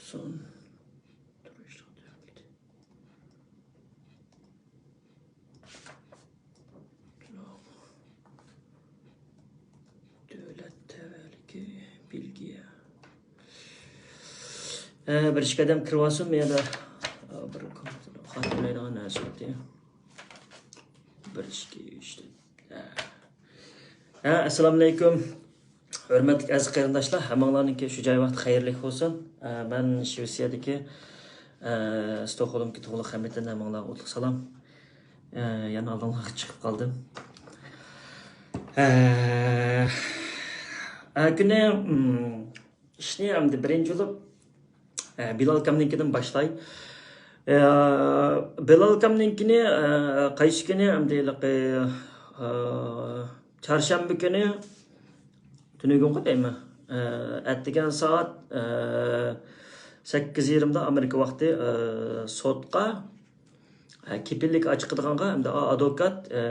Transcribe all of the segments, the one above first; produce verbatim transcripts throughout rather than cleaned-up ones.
سون. تۇرۇشلۇق دۆلەت. دۆلەت تەۋەلىكى بېلگىيە. ئە، بىر ئىككى ئادەم كىرىۋالسۇن، مەيەردە، ئە، بىر خاتىرىلەيدىغان نەرسە يوق. بىر، ئىككى، ئۈچ، تۆت. ئە. ئە، ئەسسالامۇئەلەيكۇم. ھۆرمەتلىك ئەزىز قېرىنداشلار، ھەممىڭلارنىڭكى شۇ جاي ۋاقتى خەيرلىك بولسۇن. ئە، مەن شىۋېتسىيەدىكى، ئە، ستوكھولمدىكى تۇغلۇق ھەممىڭلارغا ئوتلۇق سالام. ئە، يەنە ئالدىڭلارغا چىقىپ قالدىم. ئە، ئە، كۈنى، ئىشنى ئەمدى بىرىنچى بولۇپ، ئە، بىلال ئاكامنىڭكىدىن باشلاي. ئە، بىلال ئاكامنىڭكىنى، ئە، قايسى كۈنى ئەمدى ھېلىقى، ئە، چارشەنبە كۈنى تۈنۈگۈنغۇ دەيمەن. ئە، ئەتىگەن سائەت، ئە، سەككىز يېرىمدا ئامېرىكا ۋاقتى، ئە، سوتقا، ئە، كېپىللىك ئاچىقىدىغانغا ھەمدە ئا-، ئادۋوكات، ئە،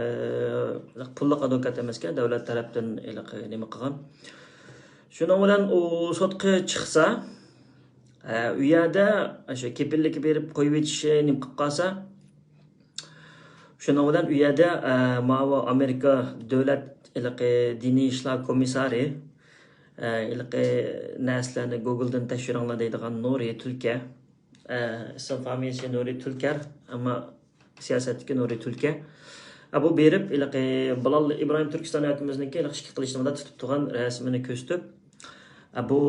پۇللۇق ئادۋوكات ئەمەسكەن، دۆلەت تەرەپتىن ھېلىقى نېمە قىلغان. شۇنىڭ بىلەن ئۇ سوتقا چىقسا، ئە، ئۇ يەردە شۇ كېپىللىككە بېرىپ قويۇۋېتىشى نېمە قىلىپ قالسا، شۇنىڭ بىلەن ئۇ يەردە، ئە، ماۋۇ ئامېرىكا دۆلەت ھېلىقى دىنىي ئىشلار كومىسسارى، ئە، ھېلىقى نەرسىلەرنى گوگلدىن تەكشۈرۈڭلار دەيدىغان نۇرى تۈلكە. ئە، ئىسىم فامىلىسى نۇرى تۈلكەر، ئەمما سىياسەتتىكى نۇرى تۈلكە. ئە، بۇ بېرىپ، ھېلىقى بىلال ئىبراھىم تۈركىستان ھاكىمىمىزنىڭكى ھېلىقى ئىككى قىلىچنى مۇنداق تۇتۇپ تۇرغان رەسىمىنى كۆرسىتىپ، ئە، بۇ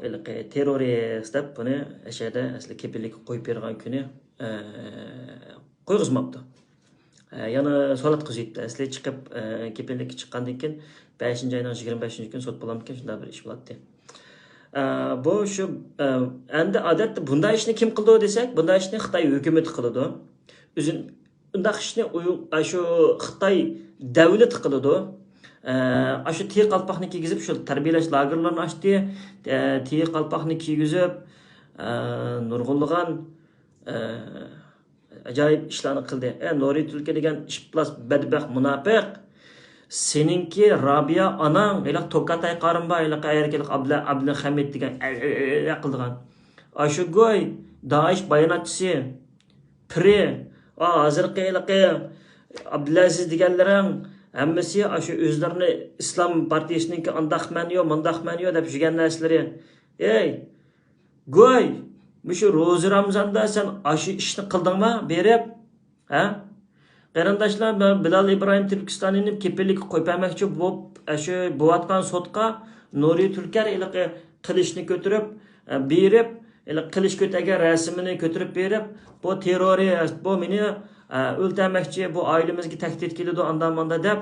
ھېلىقى تېررورىست دەپ بۇنى ئەشەدە ئەسلى كېپىللىككە قويۇپ بېرىدىغان كۈنى، ئە، قويغۇزماپتۇ. ئە، يەنە سوت قىزىيتتى. ئەسلى چىقىپ، ئە، كېپىللىككە چىققاندىن كېيىن، بەشىنچى ئاينىڭ يىگىرمە بەشىنچى كۈنى سوت بولامدىكىن، شۇنداق بىر ئىش بولاتتى. ئە، بۇ شۇ، ئە، ئەمدى ئادەتتە بۇنداق ئىشنى كىم قىلىدۇ دېسەك، بۇنداق ئىشنى خىتاي ھۆكۈمىتى قىلىدۇ. ئۆزۈن-، ئۇنداق ئىشنى ئۇيغ-، ئە، شۇ خىتاي دەۋلىتى قىلىدۇ. ئە، ئاشۇ تېگى قالپاقنى كىيگۈزۈپ، شۇ تەربىيەلەش لاگېرلىرىنى ئاچتى. ئە، تېگى قالپاقنى كىيگۈزۈپ، ئە، نۇرغۇنلىغان، ئە، ئاجايىپ ئىشلارنى قىلدى. ئە، نۇرى تۈلكە دېگەن ئىپلاس بەدبەخت مۇناپىق. سېنىڭكى رابىيە ئاناڭ، ھېلىقى توكاتاي قارىم بار، ھېلىقى ئەركىلىك ئابلا-، ئابلىخەمىت دېگەن، ئە، ئە، ئە، ئە قىلىدىغان. ئاشۇ گوي، دائىش باياناتچىسى، پىرى، ئا، ھازىرقى ھېلىقى ئابدۇلئەزىز دېگەنلىرىڭ، ھەممىسى ئاشۇ ئۆزلىرىنى ئىسلام پارتىيىسىنىڭكى ئانداقمەن يو، مۇنداقمەن يو دەپ يۈرگەن نەرسىلىرى. ئەي، گوي، مۇشۇ روزا رامزاندا سەن ئاشۇ ئىشنى قىلدىڭما بېرىپ؟ ھە؟ قېرىنداشلار، مەن بىلال ئىبراھىم تۈركىستانىنى كېپىللىككە قويۇپ بەرمەكچى بولۇپ، ئە، شۇ بوۋاتقان سوتقا نۇرى تۈلكەر ھېلىقى قىلىچنى كۆتۈرۈپ، ئە، بېرىپ، ھېلىقى قىلىچ كۆتەرگەن رەسىمىنى كۆتۈرۈپ بېرىپ، بۇ تېررورىست، بۇ مېنى، ئە، ئۆلتۈرمەكچى، بۇ ئائىلىمىزگە تەھدىت كېلىدۇ، ئاندا-ماندا دەپ،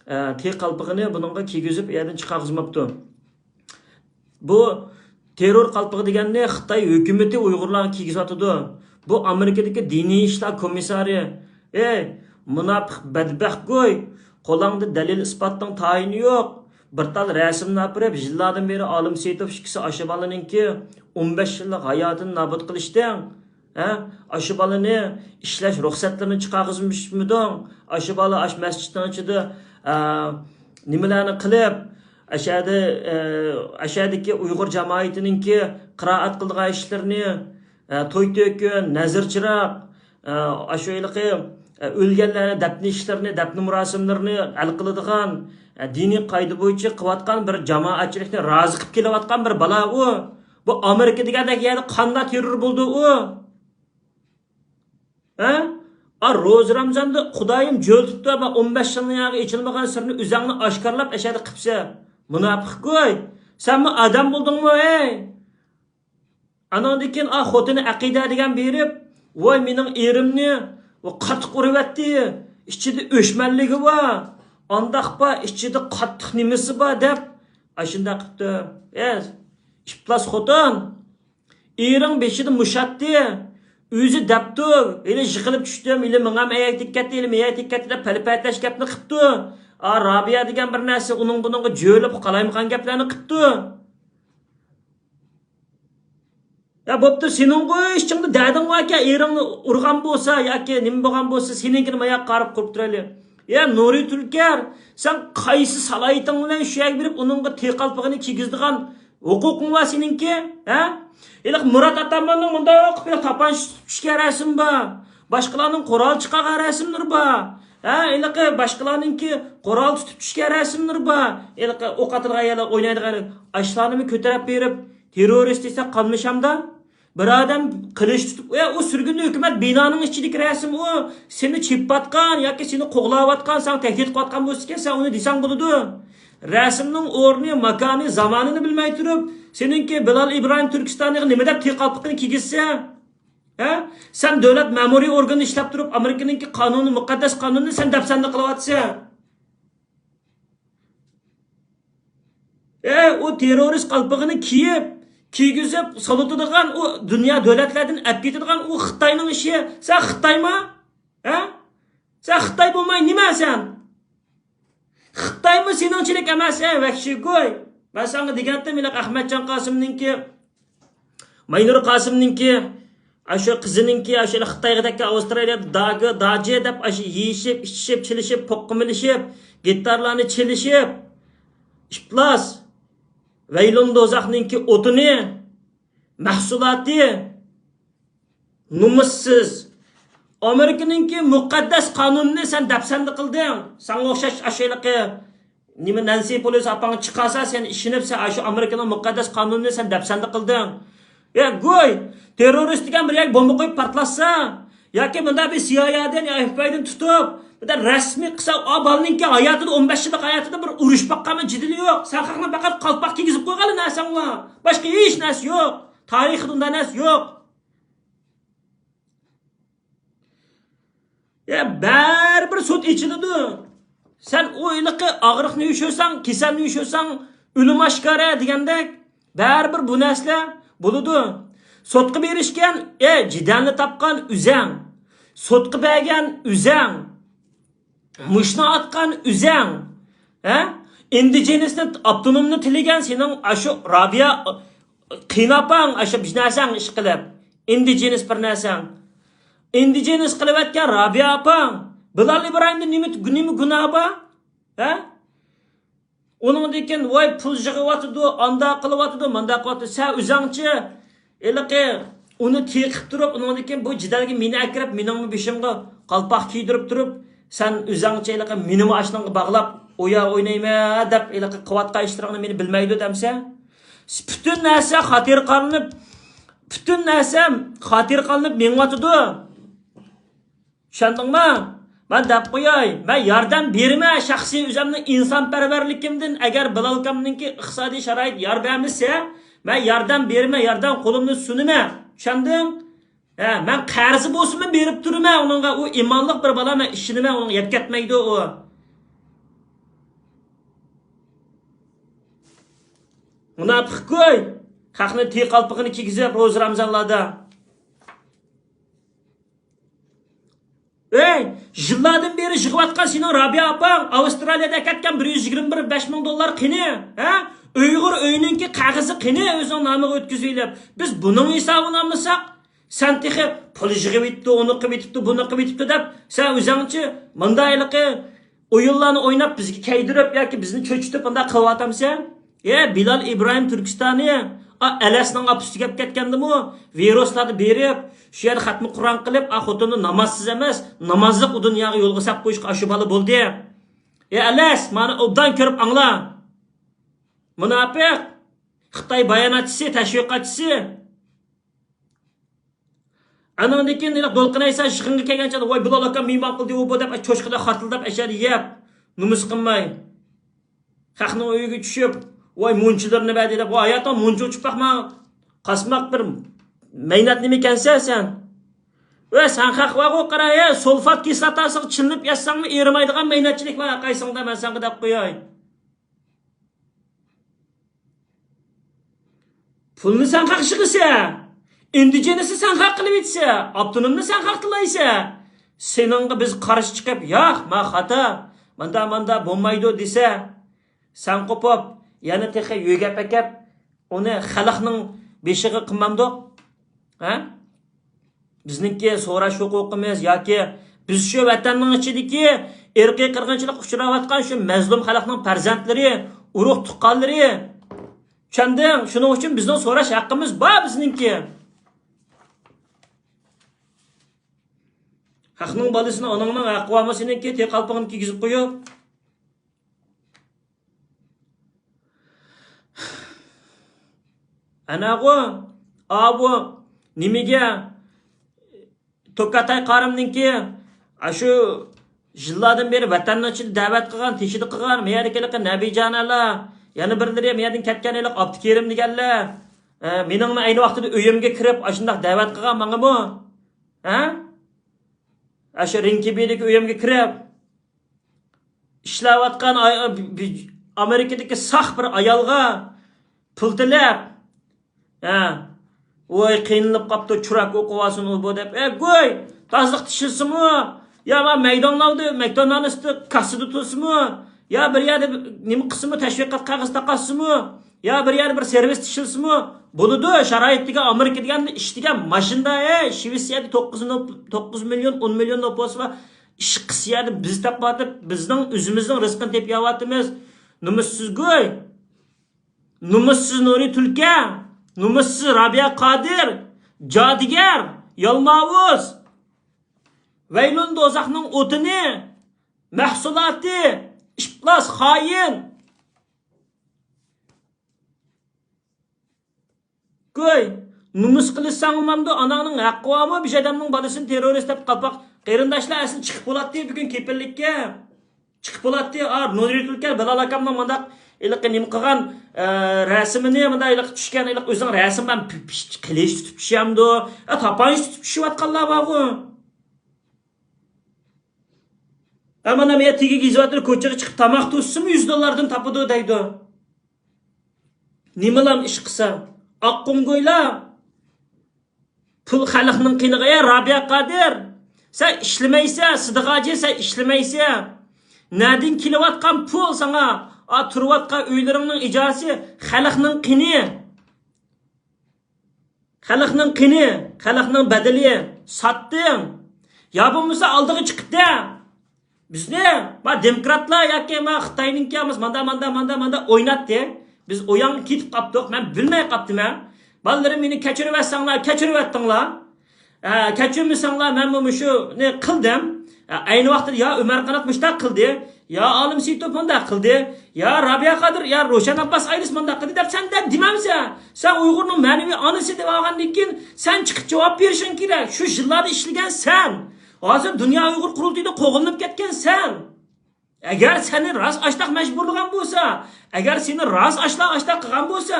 ئە، تېگى قالپىقىنى بۇنىڭغا كىيگۈزۈپ، ئۇ يەردىن چىقارغۇزماپتۇ. بۇ تېررور قالپىقى دېگەننى خىتاي ھۆكۈمىتى ئۇيغۇرلارغا كىيگۈزۈۋاتىدۇ. بۇ ئامېرىكىدىكى دىنىي ئىشلار كومىسسارى. ئەي، مۇناپىق بەدبەخت گۇي! قولۇڭدا دەلىل ئىسپاتنىڭ تايىنى يوق. بىر تال رەسىمنى ئاپىرىپ، يىللاردىن بېرى ئالىم سېيىتوف ئىككىسى ئاشۇ بالىنىڭكى ئون بەش يىللىق ھاياتىنى نابۇت قىلىشتىڭ. ھە؟ ئاشۇ بالىنى ئىشلەش رۇخسەتلىرىنى چىقارغۇزمىشمىدىڭ؟ ئاشۇ بالا ئاشۇ مەسچىتنىڭ ئىچىدە، ئە، نېمىلەرنى قىلىپ، ئەشەدە، ئە، ئەشەدىكى ئۇيغۇر جامائىتىنىڭكى قىرائەت قىلىدىغان ئىشلىرىنى، ئە، توي تۆكۈن، نەزىر چىراغ، ئە، ئاشۇ ھېلىقى، ئە، ئۆلگەنلەرنى دەپنە ئىشلىرىنى، دەپنە مۇراسىملىرىنى ھەل قىلىدىغان، ئە، دىنىي قائىدە بويىچە قىلىۋاتقان بىر جامائەتچىلىكنى رازى قىلىپ كېلىۋاتقان بىر بالا ئۇ. بۇ ئامېرىكا دېگەندەك يەردە قانداق تېررور بولدى ئۇ؟ ھە؟ ئا، روزا رامزاندا خۇدايىم جۆلتۈپتۇ، ئەمما ئون بەش يىلنىڭ ياغى ئېچىلمىغان سىرنى ئۆزەڭنى ئاشكارىلاپ ئەشەدە قىپسەن. مۇناپىق گۇي! سەنمۇ ئادەم بولدۇڭمۇ، ھەي؟ ئانىڭدىن كېيىن، ئا، خوتۇنى ئەقىدە دېگەن بېرىپ، ۋاي، مېنىڭ ئېرىمنى، ۋە قاتتىق ئۇرۇۋەتتى، ئىچىدە ئۆچمەنلىكى بار، ئانداق بار، ئىچىدە قاتتىق نېمىسى بار، دەپ، ئاشۇنداق قىپتۇ. ئە، ئىپلاس خوتۇن! ئېرىڭ بېشىدا مۇشاتتى. ئۆزى دەپتۇ، ھېلى يىقىلىپ چۈشتۈم، ھېلى مېڭەم ئەيەكتىن كەتتى، ھېلى مېيەكتىن كەتتى دەپ پەلىپەتلەش گەپنى قىپتۇ. ئا، رابىيە دېگەن بىر نەرسە ئۇنىڭ بۇنىڭغا جۆيلۈپ قالايمىغان گەپلەرنى قىپتۇ. يا بوپتۇ، سېنىڭغۇ ئىچىڭدە دەردىڭ باركەن، ئېرىڭنى ئۇرغان بولسا ياكى نېمە بولغان بولسا، سېنىڭكىنى ماياققا قاراپ قۇرۇپ تۇرايلى. يا نۇرى تۈلكەر، سەن قايسى سالاھىيىتىڭ بىلەن شۇ يەرگە بېرىپ ئۇنىڭغا تېگى قالپىقىنى كىيگۈزىدىغان ھوقۇقۇڭ بار سېنىڭكى، ھە؟ ھېلىقى مۇرات ئاتاماننىڭ مۇنداق قىلىپ تاپانچا تۇتۇپ چۈشكەن رەسىمى بار. باشقىلارنىڭ قورال چىقارغان رەسىملىرى بار. ھە، ھېلىقى باشقىلارنىڭكى قورال تۇتۇپ چۈشكەن رەسىملىرى بار. ھېلىقى ئوق ئاتىدىغان يەرلەر، ئوينايدىغان يەرلەر. ئاشۇلارنىمۇ كۆتۈرۈپ بېرىپ، تېررورىست دېسە قالمىشامدا؟ بىر ئادەم قىلىچ تۇتۇپ، ئە، ئۇ سۈرگۈندە ھۆكۈمەت بىنانىڭ ئىچىدىكى رەسىم ئۇ. سېنى چېپىۋاتقان ياكى سېنى قوغلاۋاتقان، ساڭا تەھدىت قىلىۋاتقان بولسىكەن، سەن ئۇنى دېسەڭ بولىدۇ. رەسىمنىڭ ئورنى، ماكانى، زامانىنى بىلمەي تۇرۇپ، سېنىڭكى بىلال ئىبراھىم تۈركىستانىغا نېمە دەپ تىل قالپىقىنى كىيگۈزسە؟ ھە؟ سەن دۆلەت مەمۇرىي ئورگىنىدا ئىشلەپ تۇرۇپ، ئامېرىكىنىڭكى قانۇنى، مۇقەددەس قانۇنىنى سەن دەپسەندە قىلىۋاتىسەن. ئە، ئۇ تېررورىست قالپىقىنى كىيىپ، كىيگۈزۈپ سولىتىدىغان، ئۇ دۇنيا دۆلەتلەردىن ئەپ كېتىدىغان ئۇ خىتاينىڭ ئىشى. سەن خىتايما؟ ھە؟ سەن خىتاي بولماي نېمە سەن؟ خىتايمۇ سېنىڭچىلىك ئەمەس، ئەي ۋەھشىي گۇي. مەن ساڭا دېگەنتىم، ھېلىقى ئەخمەتجان قاسىمنىڭكى، ماينۇر قاسىمنىڭكى، ئاشۇ قىزىنىڭكى، ئاشۇ خىتايغا دەككەن ئاۋسترالىيەدە داگې، داجې دەپ، ئاشۇ يېيىشىپ، ئىچىشىپ، چېلىشىپ، پوققا مېلىشىپ، گىتارلارنى چېلىشىپ، ئىپلاس، ۋەيلۇن دوزاخنىڭكى ئوتۇنى، مەھسۇلاتى، نومۇسسىز. ئامېرىكىنىڭكى مۇقەددەس قانۇنىنى سەن دەپسەندە قىلدىڭ. ساڭا ئوخشاش ئاشۇ ھېلىقى نېمە، نەنسى پېلوسى ئاپاڭ چىقارسا، سەن ئىشىنىپ، سەن ئاشۇ ئامېرىكىنىڭ مۇقەددەس قانۇنىنى سەن دەپسەندە قىلدىڭ. يا گۇي، تېررورىست دېگەن بىر يەرگە بومبا قويۇپ پارتلاتسا، ياكى مۇنداق بىر سىيائىيەدىن يا ئېف بى ئايدىن تۇتۇپ، بۇنداق رەسمىي قىلسا، ئا، بالىنىڭكى ھاياتىدا، ئون بەش يىللىق ھاياتىدا بىر ئۇرۇش باققانمۇ جېدىلى يوق. سەن خەقنى پەقەت قالپاق كىيگۈزۈپ قويغانلا نەرسەڭ بار. باشقا ھېچ نەرسە يوق. تارىخىدا ئۇنداق نەرسە يوق. يا، بەرىبىر سوت ئېچىلىدۇ. سەن ئۇ ھېلىقى ئاغرىقنى يوشۇرساڭ، كېسەلنى يوشۇرساڭ، ئۆلۈم ئاشكارا دېگەندەك، بەرىبىر بۇ نەرسىلەر بولىدۇ. سوتقا بېرىشكەن، ئە، جېدەلنى تاپقان ئۆزەڭ. سوتقا بەرگەن ئۆزەڭ. مۇشتنى ئاتقان ئۆزەڭ. ھە؟ ئىندىجېنىسنى، ئاپتونومنى تىلىگەن سېنىڭ ئاشۇ رابىيە قېيىنئاپاڭ، ئاشۇ بىر نەرسەڭ ئىش قىلىپ. ئىندىجېنىس بىر نەرسەڭ. ئىندىجېنىس قىلىۋەتكەن رابىيە ئاپاڭ. بىلال ئىبراھىمدا نېمە، نېمە گۇناھ بار؟ ھە؟ ئۇنىڭدىن كېيىن، ۋاي، پۇل يىغىۋاتىدۇ، ئانداق قىلىۋاتىدۇ، مانداق قىلىۋاتىدۇ. سەن ئۆزەڭچە ھېلىقى ئۇنى تېقىپ تۇرۇپ، ئۇنىڭدىن كېيىن بۇ جېدەلگە مېنى ئەكىرىپ، مېنىڭمۇ بېشىمغا قالپاق كىيدۈرۈپ تۇرۇپ، سەن ئۆزەڭچە ھېلىقى مېنىمۇ ئاشۇنىڭغا باغلاپ، ئويا ئوينايمەن دەپ ھېلىقى قىلىۋاتقان ئىشلىرىڭنى مېنى بىلمەيدۇ دەمسەن؟ پۈتۈن نەرسە خاتىرە قىلىنىپ، پۈتۈن نەرسە خاتىرە قىلىنىپ مېڭىۋاتىدۇ. چۈشەندىڭما؟ مەن دەپ قوياي، مەن ياردەم بېرىمەن شەخسىي ئۆزۈمنىڭ ئىنسانپەرۋەرلىكىمدىن، ئەگەر بىلال ئاكامنىڭكى ئىقتىسادىي شارائىت يار بەرمىسە، مەن ياردەم بېرىمەن، ياردەم قولۇمنى سۇنىمەن. چۈشەندىڭ؟ ھە، مەن قەرزى بولسىمۇ بېرىپ تۇرىمەن ئۇنىڭغا، ئۇ ئىمانلىق بىر بالا، مەن ئىشىنىمەن، ئۇنىڭغا يەپ كەتمەيدۇ ئۇ. مۇناپىق گۇي! خەقنى تىل قالپىقىنى كىيگۈزۈپ روزا رامزانلاردا. ئەي، يىللاردىن بېرى يىغىۋاتقان سېنىڭ رابىيە ئاپاڭ ئاۋسترالىيەدە ئەكەتكەن بىر يۈز يىگىرمە بىر بەش مىڭ دوللار قېنى؟ ھە؟ ئۇيغۇر ئۆيىنىڭكى قەغىزى قېنى ئۆزۈڭ نامىغا ئۆتكۈزۈۋېلىپ؟ بىز بۇنىڭ ھېسابىنى ئالمىساق، سەن تېخى پۇل يىغىۋېتىپتۇ، ئۇنى قىلىۋېتىپتۇ، بۇنى قىلىۋېتىپتۇ دەپ، سەن ئۆزۈڭچە مۇنداق ھېلىقى ئويۇنلارنى ئويناپ، بىزگە كەيدۈرۈپ ياكى بىزنى چۆچۈتۈپ مۇنداق قىلىۋاتامسەن؟ ئە، بىلال ئىبراھىم تۈركىستانى، ئا، ئەلەسنىڭ ئاپىسى تۈگەپ كەتكەندىمۇ، ۋىرۇسلاردا بېرىپ، شۇ يەردە خەتمە قۇرئان قىلىپ، ئا، خوتۇننى نامازسىز ئەمەس، نامازلىق ئۇ دۇنياغا يولغا سەپ قويۇشقا ئاشۇ بالا بولدى. ئە، ئەلەس، مانا ئوبدان كۆرۈپ ئاڭلا. مۇناپىق، خىتاي باياناتچىسى، تەشۋىقاتچىسى. ئانىڭدىن كېيىن ھېلىقى دولقۇن ئەيسا يىغىنغا كەلگەن چاغدا، ۋاي، بىلال ئاكام مېھمان قىلدى، ئۇ بۇ دەپ، چوشقىدەك خارتىلداپ، ئەشەدە يەپ، نومۇس قىلماي. خەقنىڭ ئۆيىگە چۈشۈپ، ۋاي، مۇنچىلىرىنى بەردى دەپ، ۋاي، ھاياتىڭ مۇنچە ئۇچۇپ باقما، قاسماق بىر مەينەت نېمە ئىكەنسەن سەن؟ ۋە سەن خەق بارغۇ، قارا، ھە، سۇلفات كىسلاتاسىغا چىلىنىپ ياتساڭمۇ ئېرىمايدىغان مەينەتچىلىك بار قايسىڭدا، مەن ساڭا دەپ قوياي. پۇلنى سەن خەق يىغىسە، ئىندىجېنىسنى سەن خەق قىلىۋېتىسە، ئاپتونومنى سەن خەق تىللايسە، سېنىڭغا بىز قارشى چىقىپ، ياق، ما خاتا، ماندا، ماندا بولمايدۇ دېسە، سەن قوپۇپ، يەنە تېخى يۆگەپ ئەكەپ، ئۇنى خەلقنىڭ بېشىغا قىلمامدۇق؟ ھە؟ بىزنىڭكى سوراش ھوقۇقىمىز ياكى بىز شۇ ۋەتەننىڭ ئىچىدىكى ئىرقىي قىرغىنچىلىققا ئۇچراۋاتقان شۇ مەزلۇم خەلقنىڭ پەرزەنتلىرى، ئۇرۇق تۇغقانلىرى، چۈشەندىڭ؟ شۇنىڭ ئۈچۈن بىزنىڭ سوراش ھەققىمىز بار بىزنىڭكى. خەقنىڭ بالىسىنى ئاناڭنىڭ ھەققى بارمۇ سېنىڭكى؟ تېخى قالپىقىنى كىيگۈزۈپ قويۇپ. ئەنەغۇ، ئاۋۇ، نېمىگە؟ توكاتاي قارىمنىڭكى، ئاشۇ يىللاردىن بېرى ۋەتەننىڭ ئىچىدە دەۋەت قىلغان، تېشىدا قىلغان، مەيەردىكى ھېلىقى نەبىجانەلەر، يەنە بىرلىرى مەيەردىن كەتكەن ھېلىقى ئابدۇكېرىم دېگەنلەر، ئە، مېنىڭمۇ ئەينى ۋاقتىدا ئۆيۈمگە كىرىپ، ئاشۇنداق دەۋەت قىلغان ماڭىمۇ. ھە؟ ئاشۇ رىڭكىبىدىكى ئۆيۈمگە كىرىپ، ئىشلەۋاتقان ئاي-، بى-، بى-، ئامېرىكىدىكى ساق بىر ئايالغا پۇل تىلەپ، ھە، ۋاي، قىينىلىپ قاپتۇ، چىراك ئوقۇۋالسۇن ئۇ بۇ دەپ. ئە، گۇي، تازىلىقتا ئىشلىسىمۇ، يا ما مەيدانلاردا، مەكدونالدستا كاسسىدا تۇرسىمۇ، يا بىر يەردە نېمە قىلسىمۇ، تەشۋىقات قەغىزى تاقاتسىمۇ، يا بىر يەردە بىر سېرۋىستا ئىشلىسىمۇ بولىدۇ. شارائىت دېگەن، ئامېرىكا دېگەن ئىش دېگەن ماشىنا، ئەي، شىۋېتسىيەدە توققۇز نوپ-، توققۇز مىليون، ئون مىليون نوپۇسى بار. ئىش قىلسا يەنە بىز تاپىۋاتىپ، بىزنىڭ ئۆزىمىزنىڭ رىزقىنى تېپىۋاتىمىز. نومۇسسىز گۇي. نومۇسسىز نۇرى تۈلكە، نومۇسسىز رابىيە قادىر، جادۇگەر، يالماۋۇز، ۋەيلۇن دوزاخنىڭ ئوتىنى، مەھسۇلاتى، ئىپلاس، خائىن. گۇي، نومۇس قىلىشساڭ بولمامدۇ؟ ئاناڭنىڭ ھەققى بارمۇ؟ بىر ئادەمنىڭ بالىسىنى تېررورىست دەپ قالپاق. قېرىنداشلار، ئەسلى چىقىپ بولاتتى بۈگۈن كېپىللىككە. چىقىپ بولاتتى. ئا، نۇرى تۈلكە، بىلال ئاكامنىڭ مۇنداق ھېلىقى نېمە قىلغان، ئە، رەسىمىنى، مۇنداق ھېلىقى چۈشكەن، ھېلىقى ئۆزىنىڭ رەسىمى بىلەن پى-، پى-، قىلىچ تۇتۇپ چۈشەمدۇ؟ ئە، تاپانچا تۇتۇپ چۈشۈۋاتقانلار بارغۇ. ئە، مانا مەن تېگىگە يېزىۋاتىدۇ، كوچىغا چىقىپ تاماق توشسىمۇ يۈز دوللاردىن تاپىدۇ دەيدۇ. نېمىلام ئىش قىلسا، ئاققۇڭگۇيلا. پۇل خەلقنىڭ قېنىغا، ئەي رابىيە قادىر، سەن ئىشلىمەيسەن، سىدىق ھاجى، سەن ئىشلىمەيسەن. نەدىن كېلىۋاتقان پۇل ساڭا؟ ئا، تۇرۇۋاتقان ئۆيلىرىڭنىڭ ئىجارىسى خەلقنىڭ قېنى. خەلقنىڭ قېنى، خەلقنىڭ بەدىلى، ساتتىڭ. يا بولمىسا ئالدىغا چىقىپ دە. بىزنى ما دېموكراتلار ياكى ما خىتاينىڭكى ئەمەس، ماندا، ماندا، ماندا، ماندا ئويناتتى. بىز ئويۇنغا كېتىپ قاپتۇق. مەن بىلمەي قاپتىمەن. بالىلىرىم مېنى كەچۈرۈۋەتسەڭلار، كەچۈرۈۋەتتىڭلار. ئە، كەچۈرمىسەڭلار، مەنمۇ مۇشۇنى قىلدىم. ئە، ئەينى ۋاقىتتا يا ئۆمەر قانات مۇشۇنداق قىلدى، يا ئالىم سېيىتوف مۇنداق قىلدى، يا رابىيە قادىر، يا روشەن ئابباس ئايلىس مۇنداق قىلدى دەپ سەن دەپ دېمەمسەن. سەن ئۇيغۇرنىڭ مەنىۋى ئانىسى دەپ ئالغاندىن كېيىن سەن چىقىپ جاۋاب بېرىشىڭ كېرەك. شۇ يىللاردا ئىشلىگەن سەن. ھازىر دۇنيا ئۇيغۇر قۇرۇلتىيىدا قوغلىنىپ كەتكەن سەن. ئەگەر سېنى راست ئاشتاق مەجبۇرلىغان بولسا، ئەگەر سېنى راست ئاشتاق، ئاشتاق قىلغان بولسا،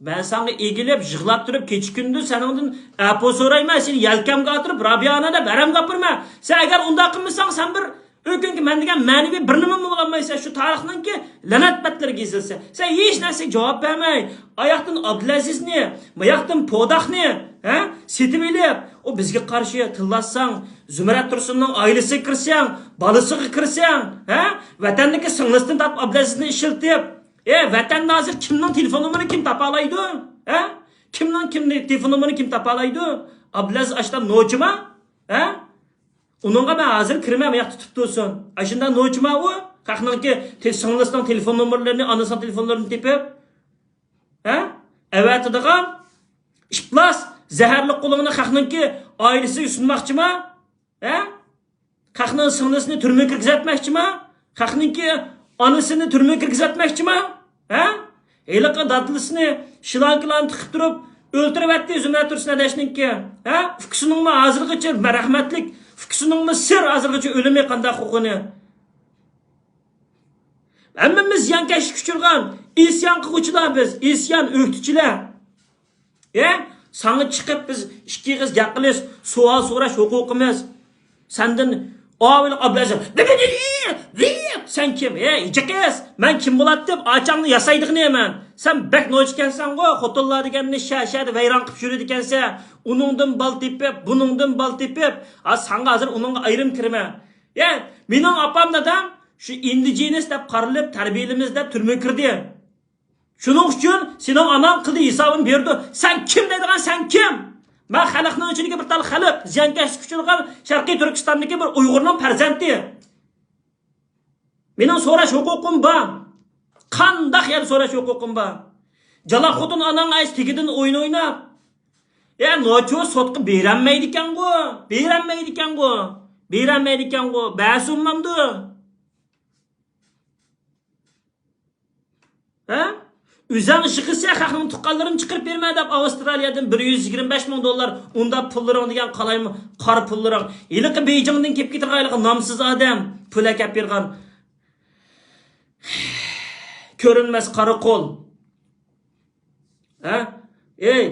مەن ساڭا ئېگىلىپ، يىغلاپ تۇرۇپ، كېچە-كۈندۈز سېنىڭدىن ئەپۇ سورايمەن، سېنى يەلكەمگە ئاتۇرۇپ، رابىيە ئانا دەپ ھەرەمگە ئاپىرىمەن. سەن ئەگەر ئۇنداق قىلمىساڭ، سەن بىر ئۆكۈنكى مەن دېگەن مەنىۋى بىر نېمىمۇ بولالمايسەن، شۇ تارىخنىڭكى لەنەت بەتلىرىگە يېزىلسا. سەن ھېچ نەرسىگە جاۋاب بەرمەي، ئاياقتىن ئابدۇلئەزىزنى، ماياقتىن پوداقنى، ھە، سېتىۋېلىپ، ئۇ بىزگە قارشى تىللاتساڭ، زۇمرەت تۇرسۇننىڭ ئائىلىسىگە كىرسەڭ، بالىسىغا كىرسەڭ، ھە، ۋەتەندىكى سىڭلىسىدىن تارتىپ ئابدۇلئەزىزنى ئىشلىتىپ، ئە، ۋەتەندە ھازىر كىمنىڭ تېلېفون نومۇرىنى كىم تاپالايدۇ؟ ھە؟ كىمنىڭ كىمنى تېلېفون نومۇرىنى كىم تاپالايدۇ؟ ئابدۇلئەزىز ئاشتا نوچىما؟ ھە؟ ئۇنىڭغا مەن ھازىر كىرىمەن، ماياقتا تۇتۇپ تۇرسۇن. ئاشۇنداق نوچىما ئۇ؟ خەقنىڭكى تې-، سىڭلىسىنىڭ تېلېفون نومۇرلىرىنى، ئانىسىنىڭ تېلېفونلىرىنى تېپىپ، ھە؟ ئەۋەتىدىغان ئىپلاس، زەھەرلىك قولۇڭنى خەقنىڭكى ئائىلىسىگە سۇنماقچىما؟ ھە؟ خەقنىڭ سىڭلىسىنى تۈرمىگە كىرگۈزەتمەكچىما؟ خەقنىڭكى ئانىسىنى تۈرمىگە كىرگۈزەتمەكچىما؟ ھە؟ ھېلىقى دادىلىسىنى شىلانكىلارنى تىقىپ تۇرۇپ ئۆلتۈرۈۋەتتى زۇمرەت تۇرسۇن ئەدەشنىڭكى. ھە؟ ئۇكىسىنىڭمۇ ھازىرغىچە، رەھمەتلىك ئۇكىسىنىڭمۇ سىر ھازىرغىچە ئۆلۈمى قانداق بولغىنى. ھەممىمىز زىيانكەشلىككە ئۇچرىغان ئىسيان قىلغۇچىلار بىز، ئىسيان ئۆكتىچىلەر. ئە، ساڭا چىقىپ بىز ئىككى ئېغىز گەپ قىلىش، سوئال سوراش ھوقۇقىمىز. سەندىن ئاۋۇ ئابلەزىم، سەن كىم؟ ھە، جىقىس، مەن كىم بولاتتىم؟ ئاچاڭنى ياسايدىغىنى مەن. سەن بەك نوچىكەنسەنغۇ، خوتۇنلار دېگەننى شە-شەدە ۋەيران قىلىپ يۈرىدىكەنسەن. ئۇنىڭدىن بال تېپىپ، بۇنىڭدىن بال تېپىپ. ھا، ساڭا ھازىر ئۇنىڭغا ئايرىم كىرىمەن. ھە، مېنىڭ ئاپام دادام شۇ ئىندىجېنىس دەپ قارىلىپ، تەربىيەلىمىز دەپ تۈرمىگە كىردى. شۇنىڭ ئۈچۈن سېنىڭ ئاناڭ قىلدى ھېسابىنى بېرىدۇ. سەن كىم دەيدىغان، سەن كىم؟ مەن خەلقنىڭ ئىچىدىكى بىر تال خەلق، زىيانكەشلىككە ئۇچرىغان شەرقىي تۈركىستاندىكى بىر ئۇيغۇرنىڭ پەرزەنتى. مېنىڭ سوراش ھوقۇقۇم بار. قانداق يەردە سوراش ھوقۇقۇم بار؟ جالا خوتۇن ئاناڭ ئەس تېگىدىن ئويۇن ئويناپ. ئە، نوچۇ سوتقا بېرەلمەيدىكەنغۇ، بېرەلمەيدىكەنغۇ، بېرەلمەيدىكەنغۇ، بەسۇنمامدۇ؟ ھە؟ ئۆزەڭ يىغىسە خەقنىڭ تۇغقانلىرىنى چىقىرىپ بېرىمەن دەپ ئاۋسترالىيەدىن بىر يۈز يىگىرمە بەش مىڭ دوللار ئۇنداق پۇللىرىڭ دېگەن قالايمۇ قارا پۇللىرىڭ. ھېلىقى بېيجىڭدىن كېلىپ كېتىدىغان ھېلىقى نامسىز ئادەم پۇل ئەكەپ بېرىدىغان. كۆرۈنمەس قارا قول. ھە؟ ئەي،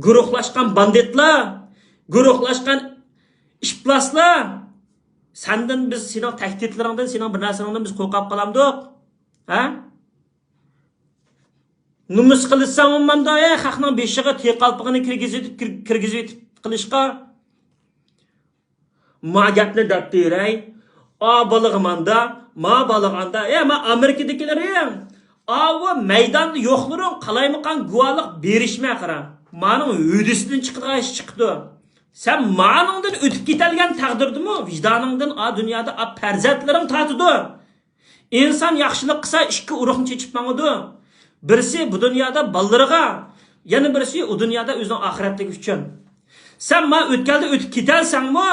گۇرۇھلاشقان باندىتلار، گۇرۇھلاشقان ئىپلاسلار، سەندىن بىز سېنىڭ تەھدىتلىرىڭدىن، سېنىڭ بىر نەرسىڭدىن بىز قورقۇپ قالامدۇق؟ ھە؟ نومۇس قىلىشساڭ بولمامدۇ، ئەي، خەقنىڭ بېشىغا تېقالپىقىنى كىرگۈزۈۋېتىپ، كىر-، كىرگۈزۈۋېتىپ قىلىشقا؟ ما گەپنى دەپ بېرەي. ئا بالىغا ماندا، ما بالىغا ئاندا. ئە، ما ئامېرىكىدىكىلىرىڭ، ئاۋۇ مەيداندا يوقلىرىڭ قالايمىقان گۇۋاھلىق بېرىشمە قارا. مانىڭ ھۆددىسىدىن چىقىدىغان ئىش چىقىدۇ. سەن مانىڭدىن ئۆتۈپ كېتەلىگەن تەقدىردىمۇ ۋىجدانىڭدىن ئا دۇنيادا ئا پەرزەنتلىرىڭ تارتىدۇ. ئىنسان ياخشىلىق قىلسا، ئىككى ئۇرۇقنى چېچىپ ماڭىدۇ. بىرسى بۇ دۇنيادا بالىلىرىغا، يەنە بىرسى ئۇ دۇنيادا ئۆزىنىڭ ئاخىرەتلىكى ئۈچۈن. سەن ما ئۆتكەلدە ئۆتۈپ كېتەلسەڭمۇ،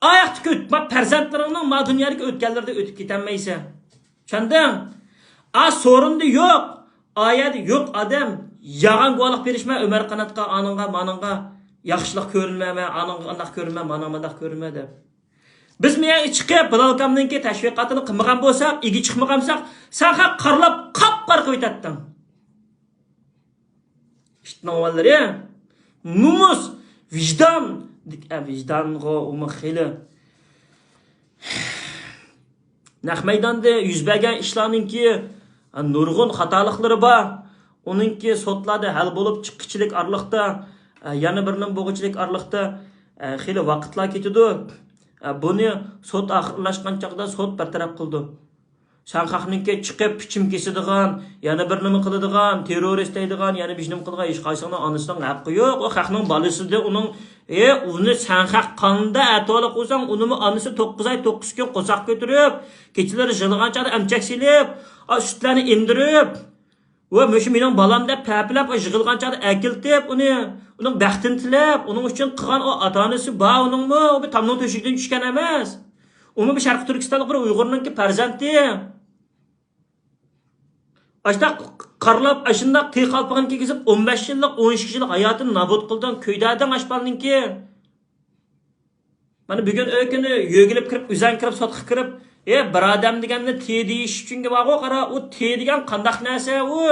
ئاياقتىكى ئۆت-، ما پەرزەنتلىرىڭنىڭ ما دۇنيادىكى ئۆتكەللىرىدە ئۆتۈپ كېتەلمەيسەن. چۈشەندىڭ؟ ئا سورۇندا يوق، ئا يەردە يوق ئادەم. يالغان گۇۋاھلىق بېرىشمە ئۆمەر قاناتقا، ئانىڭغا، مانىڭغا ياخشىلىق كۆرۈنمە، مەن ئانىڭغا ئانداق كۆرۈنمە، مانىڭغا مانداق كۆرۈنمە دەپ. بىز مۇيەرگە چىقىپ، بىلال ئاكامنىڭكى تەشۋىقاتىنى قىلمىغان بولساق، ئىگە چىقمىغان بولساق، سەن خەق قارىلاپ قاپقارا قىلىۋېتەتتىڭ. ئىتنىڭ بالىلىرى. نومۇس، ۋىجدان، ئە، ۋىجدانغۇ ئۇمۇ خېلى. نەق مەيداندا يۈز بەرگەن ئىشلارنىڭكى، ئە، نۇرغۇن خاتالىقلىرى بار. ئۇنىڭكى سوتلاردا ھەل بولۇپ چىققۇچىلىك ئارىلىقتا، ئە، يەنە بىر نېمە بولغۇچىلىك ئارىلىقتا، ئە، خېلى ۋاقىتلار كېتىدۇ. ئە، بۇنى سوت ئاخىرلاشقان چاغدا سوت بىر تەرەپ قىلىدۇ. سەن خەقنىڭكى چىقىپ پىچىم كېسىدىغان، يەنە بىر نېمە قىلىدىغان، تېررورىست دەيدىغان، يەنە بىر نېمە قىلىدىغان ھېچقايسىڭنىڭ ئانىسىنىڭ ھەققى يوق. ئۇ خەقنىڭ بالىسىدى ئۇنىڭ، ئى، ئۇنى سەن خەق قانداق ئەتىۋالىپ قويساڭ، ئۇنىمۇ ئانىسى توققۇز ئاي توققۇز كۈن قورساق كۆتۈرۈپ، كېچىلىرى يىغلىغان چاغدا ئەمچەك سېلىپ، ئا، سۈتلەرنى ئېمدۈرۈپ، ۋە مۇشۇ مېنىڭ بالام دەپ پەپىلەپ يىغلىغان چاغدا ئەكېلىتىپ ئۇنى، ئۇنىڭ بەختىنى تىلەپ، ئۇنىڭ ئۈچۈن قىلغان ئۇ ئاتا-ئانىسى بار ئۇنىڭمۇ، ئۇ بىر تامنىڭ تۆشۈكىدىن چۈشكەن ئەمەس. ئۇمۇ بىر شەرقىي تۈركىستانلىق بىر ئۇيغۇرنىڭكى پەرزەنتى. ئاشۇنداق قارىلاپ، ئاشۇنداق تېقالپىغىنى كىيگۈزۈپ، ئون بەش يىللىق، ئون ئىككى يىللىق ھاياتىنى نابۇت قىلدىڭ، كۆيدۈردۈڭ ئاشۇ بالىنىڭكى. مانا بۈگۈن ئۆ كۈنى يۆگىلىپ كىرىپ، ئۆزەڭ كىرىپ، سوتقا كىرىپ، ئە، بىر ئادەم دېگەننى تى دېيىش ئۈچۈن بارغۇ، قارا، ئۇ تى دېگەن قانداق نەرسە ئۇ؟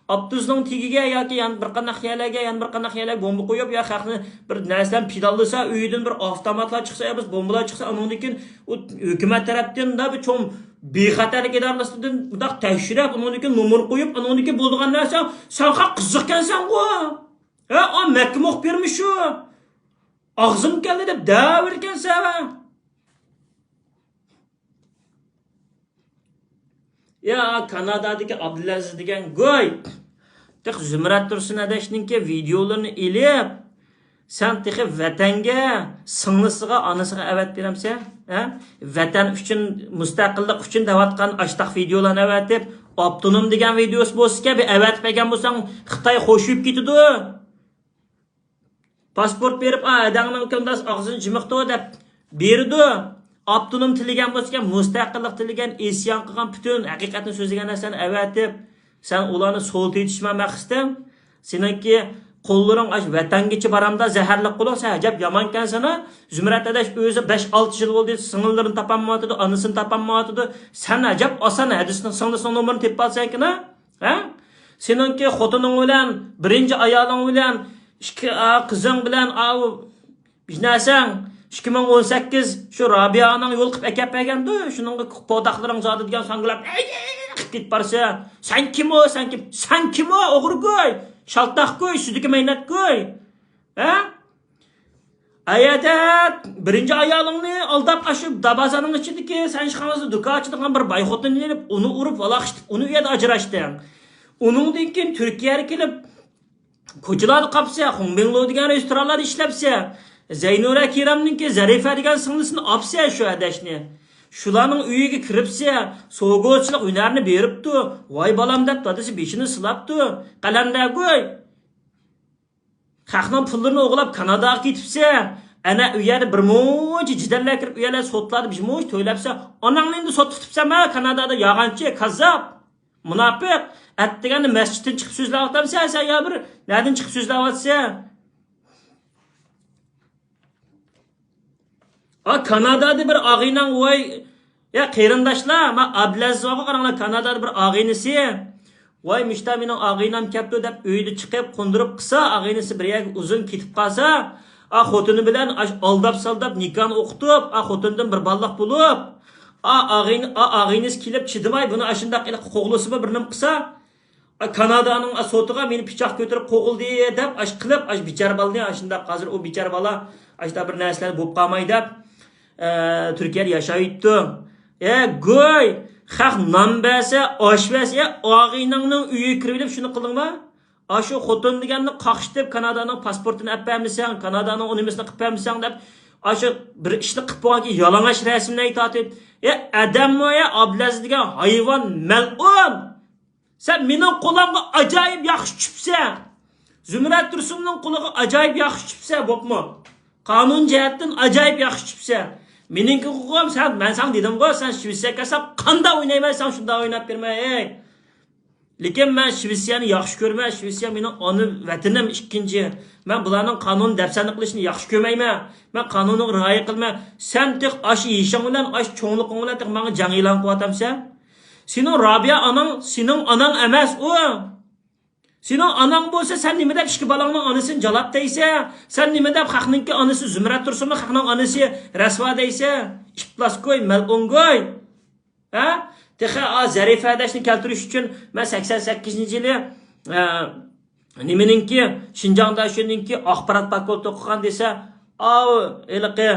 ئاپتوبۇسنىڭ تېگىگە ياكى يەنە بىر قانداق يەرلەرگە، يەنە بىر قانداق يەرلەرگە بومبا قويۇپ، يا خەقنى بىر نەرسىلەرنى پىدالىسا، ئۆيىدىن بىر ئاپتوماتلار چىقسا، يا بولمىسا بومبىلار چىقسا، ئۇنىڭدىن كېيىن ئۇ ھۆكۈمەت تەرەپتىن مۇنداق بىر چوڭ بىخەتەرلىك ئىدارىسىدىن مۇنداق تەكشۈرۈپ، ئۇنىڭدىن كېيىن نومۇر قويۇپ، ئۇنىڭدىن كېيىن بولىدىغان نەرسە، سەن خەق قىزىقكەنسەنغۇ. ھە، ئا، مەككە مۇخبىرمۇ شۇ؟ ئاغزىم كەلدى دەپ دەۋېرىكەنسەن. يا، كانادادىكى ئابدۇلئەزىز دېگەن گۇي. تېخى زۇمرەت تۇرسۇن ئەدەشنىڭكى ۋىدىيولىرىنى ئېلىپ، سەن تېخى ۋەتەنگە، سىڭلىسىغا، ئانىسىغا ئەۋەتىپ بېرەمسەن؟ ھە؟ ۋەتەن ئۈچۈن، مۇستەقىللىق ئۈچۈن دەۋاتقان ئاشتاق ۋىدىيولارنى ئەۋەتىپ، ئاپتونوم دېگەن ۋىدىيوسى بولسىكەن، بىر ئەۋەتىپ بەرگەن بولساڭ، خىتاي خوشىيىپ كېتىدۇ. پاسپورت بېرىپ، ئا، ھەدەڭنىڭ كۆمداس ئاغزىنى جىمىقتۇ دەپ بېرىدۇ. ئاپتونوم تىلىگەن بولسىكەن، مۇستەقىللىق تىلىگەن، ئىسيان قىلغان، پۈتۈن ھەقىقەتنى سۆزلىگەن نەرسىلەرنى ئەۋەتىپ، سەن ئۇلارنى سوۋۇتۇۋېتىشما مەقسىتىڭ. سېنىڭكى قوللىرىڭ ئاشۇ ۋەتەنگىچە بارامدا زەھەرلىك قولۇڭ، سەن ئەجەب يامانكەنسەن ھە. زۇمرەت ئەدەش ئۆزى بەش ئالتە يىل بولدى، سىڭىللىرىنى تاپالمايۋاتىدۇ، ئانىسىنى تاپالمايۋاتىدۇ. سەن ئەجەب ئاسان ھەدىسىنىڭ سىڭلىسىنىڭ نومۇرىنى تېپىپ ئالسەنكىن ھە. ھە؟ سېنىڭكى خوتۇنۇڭ بىلەن، بىرىنچى ئايالىڭ بىلەن، ئىككى، ئا، قىزىڭ بىلەن، ئاۋۇ، بىر نەرسەڭ، ئىككى مىڭ ئون سەككىز شۇ رابىيەنىڭ يول قىلىپ ئەكەپ بەرگەندۇ، شۇنىڭغا پوداقلىرىڭ زادى دېگەن ساڭگىلاپ، قىلىپ كېتىپ بارسا، سەن كىم ئۇ، سەن كىم، سەن كىم ئۇ، ئوغرىگوي، شالتاقگوي، سۈيدۈكى مەينەتگوي. ھە؟ ئەيەدە بىرىنچى ئايالىڭنى ئالداپ، ئاشۇ دابازاننىڭ ئىچىدىكى، سەن ئىشخانىسىدا دۇكان ئاچىدىغان بىر باي خوتۇننى ئېلىپ، ئۇنى ئۇرۇپ، ۋالاقىشىتىپ، ئۇنى ئۇ يەردە ئاجراشتىڭ. ئۇنىڭدىن كېيىن تۈركىيەگە كېلىپ، كوچىلاردا قاپسەن، خۇڭبىڭلو دېگەن رېستورانلاردا ئىشلەپسەن. زەينۇرە كىرامنىڭكى زەرىفە دېگەن سىڭلىسىنى ئاپسەن شۇ ئەدەشنى. شۇلارنىڭ ئۆيىگە كىرىپسە، سوگوچىلىق ھۈنەرنى بېرىپتۇ. ۋاي بالام دەپ دادىسى بېشىنى سىلاپتۇ. قەلەندەرگوي. خەقنىڭ پۇللىرىنى ئوغرىلاپ كاناداغا كېتىپسەن. ئەنە ئۇ يەردە بىر مۇنچە جېدەللەر كىرىپ، ئۇ يەردە سوتلاردا بىر مۇنچە تۆلەپسەن. ئاناڭنى ئەمدى سوتقا تۇتۇپسەنما كانادادا؟ يالغانچى، كاززاپ، مۇناپىق. ئەتىگەندە مەسچىتتىن چىقىپ سۆزلەۋاتامسەن سەن يا بىر نەدىن چىقىپ سۆزلەۋاتىسەن؟ ئا، كانادادا بىر ئاغىنەڭ، ۋاي، يا قېرىنداشلار، ما ئابلەزىزغا قاراڭلار، كانادادا بىر ئاغىنىسى، ۋاي، مۇشتا مېنىڭ ئاغىنەم كەپتۇ دەپ ئۆيدە چىقىپ قوندۇرۇپ قىلسا، ئاغىنىسى بىر يەرگە ئۇزۇن كېتىپ قالسا، ئا، خوتۇنى بىلەن ئاش-، ئالداپ سالداپ نىكاھنى ئوقۇتۇپ، ئا، خوتۇنىدىن بىر بالىلىق بولۇپ، ئا، ئاغىنە-، ئا، ئاغىنىسى كېلىپ چىدىماي بۇنى ئاشۇنداق قىلىپ قوغلىسىمۇ بىر نېمە قىلسا، ئا، كانادانىڭ، ئا، سوتىغا مېنى پىچاق كۆتۈرۈپ قوغلىدى دەپ، ئاش قىلىپ، ئاش بىچارە بالىنى ئاشۇنداق، ھازىر ئۇ بىچارە بالا ئاشۇنداق بىر نەرسىلەر بولۇپ قالماي دەپ، ئە، تۈركىيەدە ياشايتتۇ. ئە، گوي، خەق نان بەرسە، ئاش بەرسە، ئە، ئاغىنەڭنىڭ ئۆيىگە كىرىۋېلىپ شۇنى قىلدىڭما؟ ئاشۇ خوتۇن دېگەننى قاقشىتىپ، كانادانىڭ پاسپورتىنى ئەپ بەرمىسەڭ، كانادانىڭ ئۇ نېمىسىنى قىلىپ بەرمىسەڭ دەپ، ئاشۇ بىر ئىشنى قىلىپ بولغاندىن كېيىن يالىڭاچ رەسىملەرگە تارتىپ، ئە، ئادەممۇ، ئە، ئابلەزىز دېگەن ھايۋان، مەلئۇن! سەن مېنىڭ قولۇمغا ئاجايىپ ياخشى چۈشۈپسەن. زۇمرەت تۇرسۇننىڭ قولىغا ئاجايىپ ياخشى چۈشۈپسەن، بوپمۇ؟ قانۇن جەھەتتىن ئاجايىپ ياخشى چۈشۈپسەن. مېنىڭكى قولۇم، سەن، مەن ساڭا دېدىمغۇ، سەن شىۋېتسىيەگە كەلسەڭ قانداق ئوينايمەن، ساڭا شۇنداق ئويناپ بېرىمەن، ھەي. لېكىن مەن شىۋېتسىيەنى ياخشى كۆرىمەن، شىۋېتسىيە مېنىڭ ئانا ۋەتىنىم ئىككىنچى. مەن بۇلارنىڭ قانۇن دەپسەندە قىلىشىنى ياخشى كۆرمەيمەن. مەن قانۇنغا رىئايە قىلىمەن. سەن تېخى ئاشۇ يېشىڭ بىلەن، ئاشۇ چوڭلۇقۇڭ بىلەن تېخى ماڭا جەڭ ئېلان قىلىۋاتامسەن؟ سېنىڭ رابىيە ئاناڭ، سېنىڭ ئاناڭ ئەمەس ئۇ. سېنىڭ ئاناڭ بولسا، سەن نېمە دەپ ئىككى بالاڭنىڭ ئانىسىنى جالاپ دەيسەن؟ سەن نېمە دەپ خەقنىڭكى ئانىسى زۇمرەت تۇرسۇنمۇ خەقنىڭ ئانىسى رەسۋا دەيسەن؟ ئىپلاسكوي، مەلئۇنگوي. ھە؟ تېخى، ئا، زەرىپە ھەدەشنى كەلتۈرۈش ئۈچۈن مەن سەكسەن سەككىزىنچى يىلى، ئە، نېمىنىڭكى، شىنجاڭدا شۇنىڭكى ئاخبارات پاكولتېسى ئوقۇغان دېسە، ئاۋۇ، ھېلىقى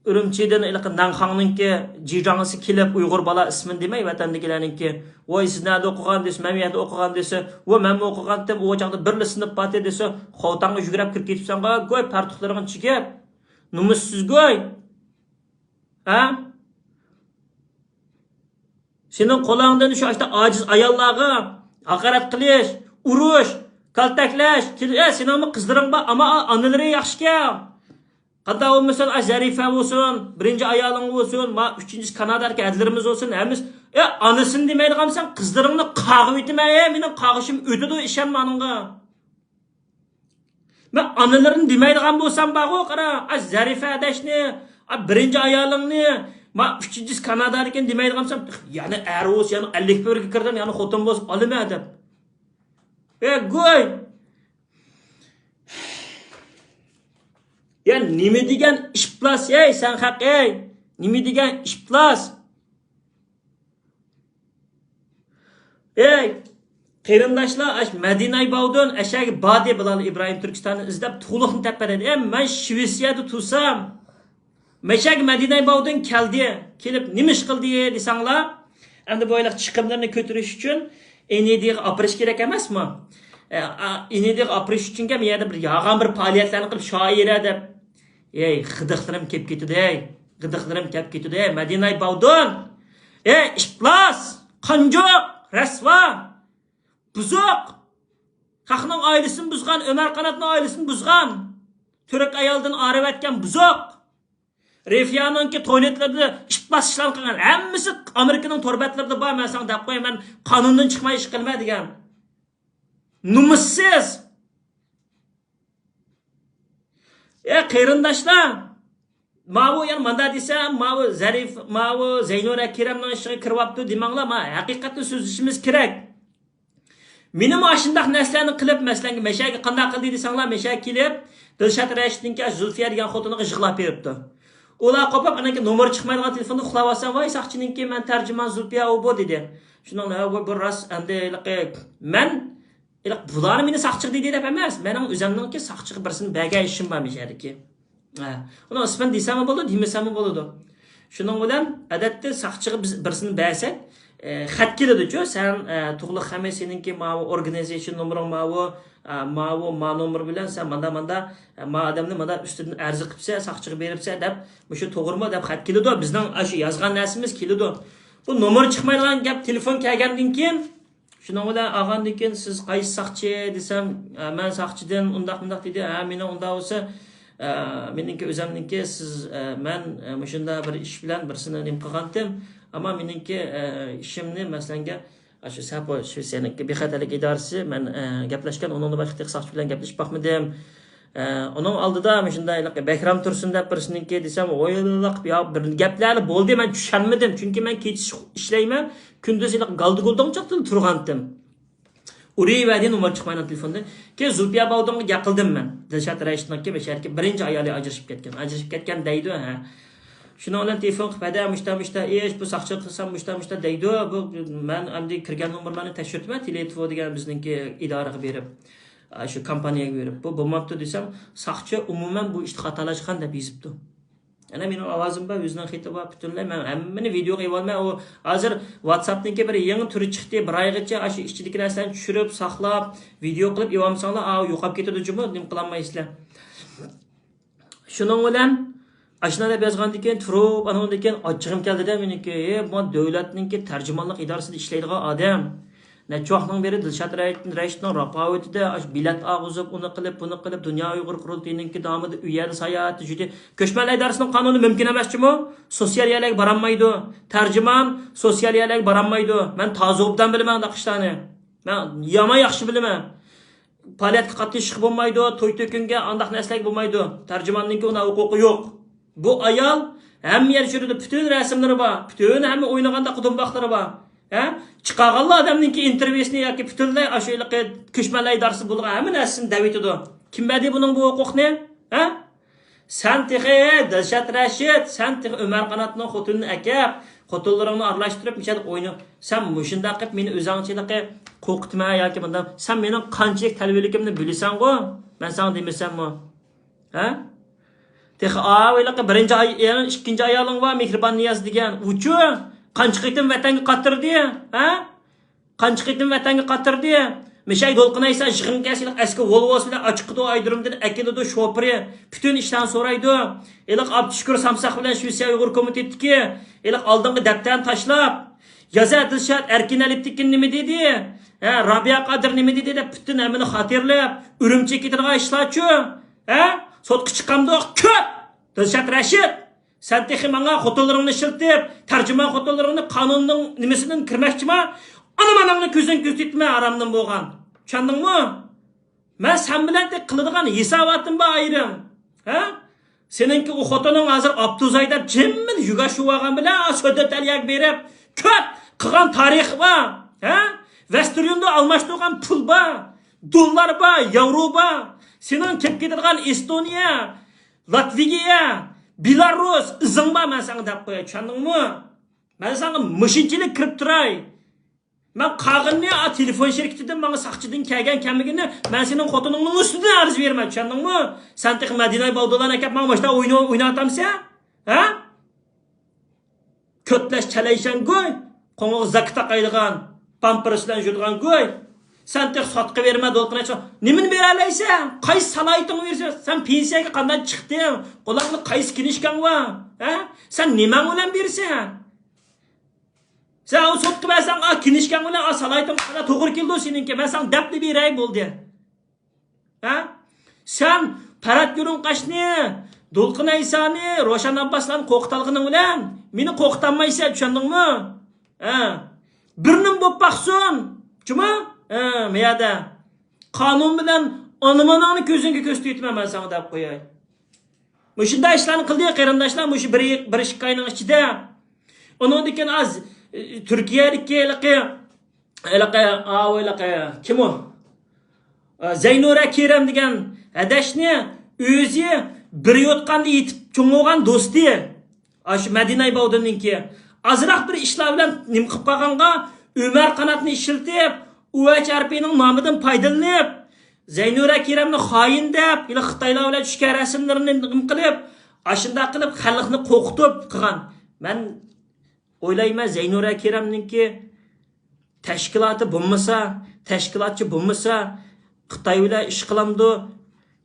ئۈرۈمچىدىن، ھېلىقى نەنخاڭنىڭكى جىجاڭسى كېلىپ، ئۇيغۇر بالا ئىسمىنى دېمەي، ۋەتەندىكىلەرنىڭكى، ۋاي، سىز نەدە ئوقۇغان دېسە، مەن بۇ يەردە ئوقۇغان دېسە، ۋا، مەنمۇ ئوقۇغانتىم، ئۇ چاغدا بىرلا سىنىپ بارتى دېسە، خوتەنگە يۈگۈرۈپ كىرىپ كېتىپسەنغۇ، گوي، پەرتۇقلىرىڭنى چېكىپ. نومۇسسىزگوي. ھە؟ سېنىڭ قولۇڭدىن شۇ ئاشتا ئاجىز ئاياللارغا ھاقارەت قىلىش، ئۇرۇش، كالتەكلەش، كېلىش، ئە، سېنىڭمۇ قىزلىرىڭ بار، ئەمما ئانىلىرى ياخشىكەن. قانداق بولمىسۇن، ئا، زەرىپە بولسۇن، بىرىنچى ئايالىڭ بولسۇن، ما، ئۈچىنچىسى كانادادىكى ھەدىلىرىمىز بولسۇن، ھەممىسى، ئە، ئانىسىنى دېمەيدىغانمىسەن، قىزلىرىڭنى قاغىۋېتىمەن، ئە، مېنىڭ قاغىشىم ئۆتىدۇ، ئىشەنمە ئانىڭغا. مەن ئانىلىرىنى دېمەيدىغان بولسام بارغۇ، قارا، ئا، زەرىپە ئاداشنى، ئا، بىرىنچى ئايالىڭنى، ما، ئۈچىنچىسى كانادادىكىنى دېمەيدىغان بولسام، يەنە ئەر بولسا، يەنە ئەللىك بۆرگە كىردىم، يەنە خوتۇن بولسا ئالىمەن دەپ. ئە، گۇي! يا نېمە دېگەن ئىپلاس، ئەي، سەن خەق، ئەي! نېمە دېگەن ئىپلاس! ئەي، قېرىنداشلار، ئاش مەدىنەي باۋدۇن ئەشەگە باردى، بىلال ئىبراھىم تۈركىستاننى ئىزدەپ تۇغلۇقنى تەپ بەردى. ئەي، مەن شىۋېتسىيەدە تۇرسام، مەشەگە مەدىنەي باۋدۇن كەلدى. كېلىپ نېمە ئىش قىلدى دېسەڭلار، ئەمدى بۇ ئايلىق چىقىملىرىنى كۆتۈرۈش ئۈچۈن ئېنىدىغا ئاپىرىش كېرەك ئەمەسمۇ؟ ئە، ئا، ئېنىدىغا ئاپىرىش ئۈچۈنكى بۇ يەردە بىر يالغان بىر پائالىيەتلەرنى قىلىپ، شائىرە دەپ. ئەي، غىدىقلىرىم كېلىپ كېتىدۇ، ئەي. غىدىقلىرىم كېلىپ كېتىدۇ، ئەي، مەدىنەي باۋدۇن. ئەي، ئىپلاس، قانجۇق، رەسۋا، بۇزۇق. خەقنىڭ ئائىلىسىنى بۇزغان، ئۆمەر قاناتنىڭ ئائىلىسىنى بۇزغان. تۈرك ئايالدىن ئايرىۋەتكەن بۇزۇق. رېفىيانىڭكى تويلېتلىرىدا ئىپلاس ئىشلار قىلغان. ھەممىسى ئامېرىكىنىڭ تور بەتلىرىدە بار، مەن ساڭا دەپ قوياي، مەن قانۇندىن چىقماي ئىش قىلىمەن دېگەن. نومۇسسىز! ئە، قېرىنداشلار! ماۋۇ يەنە ماندا دېسە، ماۋۇ زەرىپ، ماۋۇ زەينۇر ئەكرەمنىڭ ئىشىغا كىرىۋاپتۇ دېمەڭلار، ما ھەقىقەتنى سۆزلىشىمىز كېرەك. مېنىمۇ ئاشۇنداق نەرسىلەرنى قىلىپ، مەسىلەن، مەشەگە قانداق قىلدى دېسەڭلار، مەشەگە كېلىپ، دىلشات رەشىتنىڭكى زۇلفىيە دېگەن خوتۇنىغا يىغلاپ بېرىپتۇ. ئۇلار قوپۇپ، ئانىڭكى نومۇرى چىقمايدىغان تېلېفوندا ئۇخلاۋاتسام، ۋاي، ساقچىنىڭكى، مەن تەرجىمان زۇلپىيە ئۇ بۇ دېدى. شۇنىڭ بىلەن، ھە، بۇ، بۇ راست، ئەمدى ھېلىقى مەن، ھېلىقى بۇلارنى مېنى ساقچى دېدى دەپ ئەمەس، مېنىڭ ئۆزۈمنىڭكى ساقچىغا بىرسىنى بەرگەن ئىشىم بار مۇشۇ يەردىكى. ھە. ئۇنىڭ ئىسمىنى دېسەممۇ بولىدۇ، دېمىسەممۇ بولىدۇ. شۇنىڭ بىلەن، ئادەتتە ساقچىغا بىز بىرسىنى بەرسەك، ئە، خەت كېلىدۇچۇ، سەن، ئە، تۇغلۇق خەمى سېنىڭكى ماۋۇ ئورگانىزېيشن نومۇرۇڭ ماۋۇ، ئە، ماۋۇ ما نومۇر بىلەن سەن ماندا، ماندا، ئە، ما ئادەمنى ماندا ئۈستىدىن ئەرز قىپسەن، ساقچىغا بېرىپسەن دەپ، مۇشۇ توغرىمۇ دەپ خەت كېلىدۇ. بىزنىڭ ئاشۇ يازغان نەرسىمىز كېلىدۇ. بۇ نومۇر چىقمايدىغان گەپ، تېلېفون كەلگەندىن كېيىن، شۇنىڭ بىلەن ئالغاندىن كېيىن سىز قايسى ساقچى دېسەم، ئە، مەن ساقچىدىن ئۇنداق مۇنداق دېدى. ھە، مېنىڭ ئۇنداق بولسا، ئە، مېنىڭكى ئۆزەمنىڭكى سىز، ئە، مەن، ئە، مۇشۇنداق بىر ئىش بىلەن بىرسىنى نېمە قىلغانتىم. ئەمما مېنىڭكى، ئە، ئىشىمنى مەسىلەنگە، ئاشۇ سەپو شىۋېتسىيەنىڭكى بىخەتەرلىك ئىدارىسى، مەن، ئە، گەپلەشكەن، ئۇنىڭدا باشقا تېخى ساقچى بىلەن گەپلىشىپ باقمىدىم. ئە، ئۇنىڭ ئالدىدا مۇشۇنداق ھېلىقى بەھرام تۇرسۇن دەپ بىرسىنىڭكى دېسەم، ھويلىق يا بىر گەپلەرلا بولدى، مەن چۈشەنمىدىم. چۈنكى مەن كېچە ئىشلەيمەن، كۈندۈز ھېلىقى گالدىگۇلدىڭچاقتىلا تۇرغانتىم. ئۇرۇۋەردى، نومۇر چىقمايدۇ تېلېفوندىن. كېيىن زۇلپىيە باۋدۇنغا گەپ قىلدىم مەن. دىلشات رەشىتنىڭكى بەشەركى بىرىنچى ئايالى ئاجرىشىپ كەتكەن. ئاجرىشىپ كەتكەن دەيدۇ، ھە. شۇنىڭ بىلەن تېلېفون قىلىپ، ھەدە، مۇشتا، مۇشتا ئىش، بۇ ساقچىغا قىلسام، مۇشتا، مۇشتا دەيدۇ. بۇ، مەن ئەمدى كىرگەن نومۇرلارنى تەكشۈرتىمەن، تېلېتىفو دېگەن بىزنىڭكى ئىدارىگە بېرىپ، شۇ كومپانىيەگە بېرىپ، بۇ بولماپتۇ دېسەم، ساقچى ئومۇمەن بۇ ئىشتا خاتالاشقان دەپ يېزىپتۇ. ئەنە مېنىڭ ئاۋازىم بار، ئۆزىنىڭ خېتى بار، پۈتۈنلەي مەن ھەممىنى ۋىدېئوغا ئېلىۋالىمەن. ئۇ ھازىر ۋاتساپنىڭكى بىر يېڭى تۈرى چىقتى، بىر ئايغىچە ئاشۇ ئىچىدىكى نەرسىلەرنى چۈشۈرۈپ، ساقلاپ، ۋىدېئو قىلىپ ئېلىۋالمىساڭلار، ئاۋۇ يوقاپ كېتىدۇ جۇمۇ، نېمە قىلالمايسىلەر. شۇنىڭ بىلەن ئاشۇنداق دەپ يازغاندىن كېيىن تۇرۇپ، ئانىڭدىن كېيىن ئاچچىقىم كەلدىدە مېنىڭكى، ئى، بۇ دۆلەتنىڭكى تەرجىمانلىق ئىدارىسىدا ئىشلەيدىغان ئادەم. نەچچە ۋاقىتنىڭ بېرى دىلشات رەشىت-، رەشىتنىڭ راپاۋىتىدە ئاشۇ بىلەت ئاغۇزۇپ، ئۇنى قىلىپ، بۇنى قىلىپ، دۇنيا ئۇيغۇر قۇرۇلتىيىنىڭكى دامىدا ئۇ يەردە ساياھەتتە يۈردى. كۆچمەنلەر ئىدارىسىنىڭ قانۇنى مۇمكىن ئەمەس جۇمۇ. سوتسىيال يەرلەرگە بارالمايدۇ. تەرجىمان سوتسىيال يەرلەرگە بارالمايدۇ. مەن تازا ئوبدان بىلىمەن ئۇنداق ئىشلارنى. مەن يامان ياخشى بىلىمەن. پائالىيەتكە قاتنىشىشقا بولمايدۇ، توي تۆكۈنگە، ئانداق نەرسىلەرگە بولمايدۇ. تەرجىماننىڭكى ئۇنداق ھوقۇقى يوق. بۇ ئايال ھەممە يەر يۈرىدۇ، پۈتۈن رەسىملىرى بار، پۈتۈن ھەممە ئوينىغانداق دومباقلىرى بار. ھە؟ چىقارغانلا ئادەمنىڭكى ئىنتېرۋيۇسىنى ياكى پۈتۈنلەي ئاشۇ ھېلىقى كۆچمەنلەر ئىدارىسى بولىدىغان ھەممە نەرسىسىنى دەۋېتىدۇ. كىم بەردى بۇنىڭ بۇ ھوقۇقنى؟ ھە؟ سەن تېخى، دىلشات رەشىت، سەن تېخى ئۆمەر قاناتنىڭ خوتۇنىنى ئەكەپ، خوتۇنلىرىڭنى ئارىلاشتۇرۇپ، مۇشۇنداق ئوينا-، سەن مۇشۇنداق قىلىپ مېنى ئۆزۈڭچىلىكى قورقۇتما ياكى مۇنداق، سەن مېنىڭ قانچىلىك تەلۋىلىكىمنى بىلىسەنغۇ، مەن ساڭا دېمىسەممۇ. ھە؟ تېخى ئاۋۇ ھېلىقى بىرىنچى ئاي-، ئىككىنچى ئايالىڭ بار، مېھرىبان نىياز دېگەن. ئۇچۇ قانچە قېتىم ۋەتەنگە قايتۇردى، ھە؟ قانچە قېتىم ۋەتەنگە قايتۇردى؟ مىشاي دولقۇن ئەيسا يىغىن كەلسە، ھېلىقى ئەسكى ۋولۋوسى بىلەن ئاچىقىدۇ، ئايرودرومدىن ئەكېلىدۇ، شوپۇرى پۈتۈن ئىشلارنى سورايدۇ. ھېلىقى ئابدۇشۈكۈر سامساق بىلەن شىۋېتسىيە ئۇيغۇر كومىتېتىدىكى ھېلىقى ئالدىنقى دەپتەرنى تاشلاپ، يازە دىلشات، ئەركىن ئەلىپتىكىن نېمە دېدى؟ ھە، رابىيە قادىر نېمە دېدى دەپ پۈتۈن ھەممىنى خاتىرىلەپ، ئۈرۈمچىگە كېتىدىغان ئىشلارچۇ؟ ھە؟ سوتقا چىقامدۇق؟ كۆپ! دىلشات رەشىت! سەن تېخى ماڭا خوتۇنلىرىڭنى ئىشلىتىپ، تەرجىمان خوتۇنلىرىڭنى قانۇننىڭ نېمىسىدىن كىرمەكچىما؟ ئانا ماناڭنى كۆزۈڭ كۆزىتىتمە، ھارامدىن بولغان. چۈشەندىڭمۇ؟ مەن سەن بىلەن تېخى قىلىدىغان ھېساباتىم بار ئايرىم. ھە؟ سېنىڭكى ئۇ خوتۇنۇڭ ھازىر ئاپتوزاي دەپ جىممىدە يۈگەشۈۋالغان بىلەن سۆدۆتەليەگە بېرىپ، كۆپ قىلغان تارىخى بار. ھە؟ ۋەستېريوندا ئالماشتۇرغان پۇل بار، دوللار بار، ياۋرو بار. سېنىڭ كېلىپ كېتىدىغان ئېستونىيە، لاتۋىيە، بېلاروس ئىزىڭ بار، مەن ساڭا دەپ قوياي، چۈشەندىڭمۇ؟ مەن ساڭا مۇشۇنچىلىك كىرىپ تۇراي. مەن قالغىنىنى، ئا، تېلېفون شىركىتىدىن ماڭا ساقچىدىن كەلگەن كەلمىگىنىنى مەن سېنىڭ خوتۇنۇڭنىڭ ئۈستىدىن ئەرز بېرىمەن، چۈشەندىڭمۇ؟ سەن تېخى مەدىنە باۋدۇلارنى ئەكەپ ماڭا مۇشۇنداق ئوينا-، ئويناۋاتامسەن؟ ھە؟ كۆتلەش چەلەيشەن گۇي، قوڭىغا زاكا تاقايدىغان، پامپىرس بىلەن يۈرىدىغان گۇي. سەن تېخى سوتقا بېرىمەن، دولقۇن ئېيتسا، نېمىنى بېرەلەيسەن؟ قايسى سالاھىيىتىڭ بېرىسەن؟ سەن پېنسىيەگە قانداق چىقتىڭ؟ قولۇڭدا قايسى كىنىشكاڭ بار؟ ھە؟ سەن نېمەڭ بىلەن بېرىسەن؟ سەن ئۇ سوتقا بەرسەڭ، ئا، كىنىشكاڭ بىلەن، ئا، سالاھىيىتىڭ قانداق توغرا كېلىدۇ سېنىڭكى؟ مەن ساڭا دەپلا بېرەي، بولدى. ھە؟ سەن پەرھات يۇرۇڭقاشنى، دولقۇن ئەيسانى، روشەن ئابباسلارنى قورقۇتالىغىنىڭ بىلەن مېنى قورقۇتالمايسەن، چۈشەندىڭمۇ؟ ھە. بىر نېمە بولۇپ باقسۇن. جۇمۇ؟ ھە، مەيەردە. قانۇن بىلەن ئانا ماناڭنى كۆزۈڭگە كۆرسىتىۋېتىمەن مەن ساڭا دەپ قوياي. مۇشۇنداق ئىشلارنى قىلدى قېرىنداشلار، مۇشۇ بىر، بىر ئىككى ئاينىڭ ئىچىدە. ئۇنىڭدىن كېيىن ئاز، ئى، تۈركىيەدىكى ھېلىقى، ھېلىقى، ئاۋۇ ھېلىقى، كىم ئۇ؟ ئە، زەينۇرە كېرەم دېگەن ھەدەشنى ئۆزى بىر يوتقاندا يېتىپ چوڭ بولغان دوستى. ئاشۇ مەدىنە باۋدۇننىڭكى. ئازراق بىر ئىشلار بىلەن نېمە قىلىپ قالغانغا، ئۆمەر قاناتنى ئىشلىتىپ، ئۇ ئەچ ئارپىنىڭ نامىدىن پايدىلىنىپ، زەينۇرە كېرەمنى خائىن دەپ، ھېلى خىتايلار بىلەن چۈشكەن رەسىملىرىنى نېمە قىلىپ، ئاشۇنداق قىلىپ خەلقنى قورقۇتۇپ قىلغان. مەن ئويلايمەن، زەينۇرە كېرەمنىڭكى تەشكىلاتى بولمىسا، تەشكىلاتچى بولمىسا، خىتاي بىلەن ئىش قىلامدۇ؟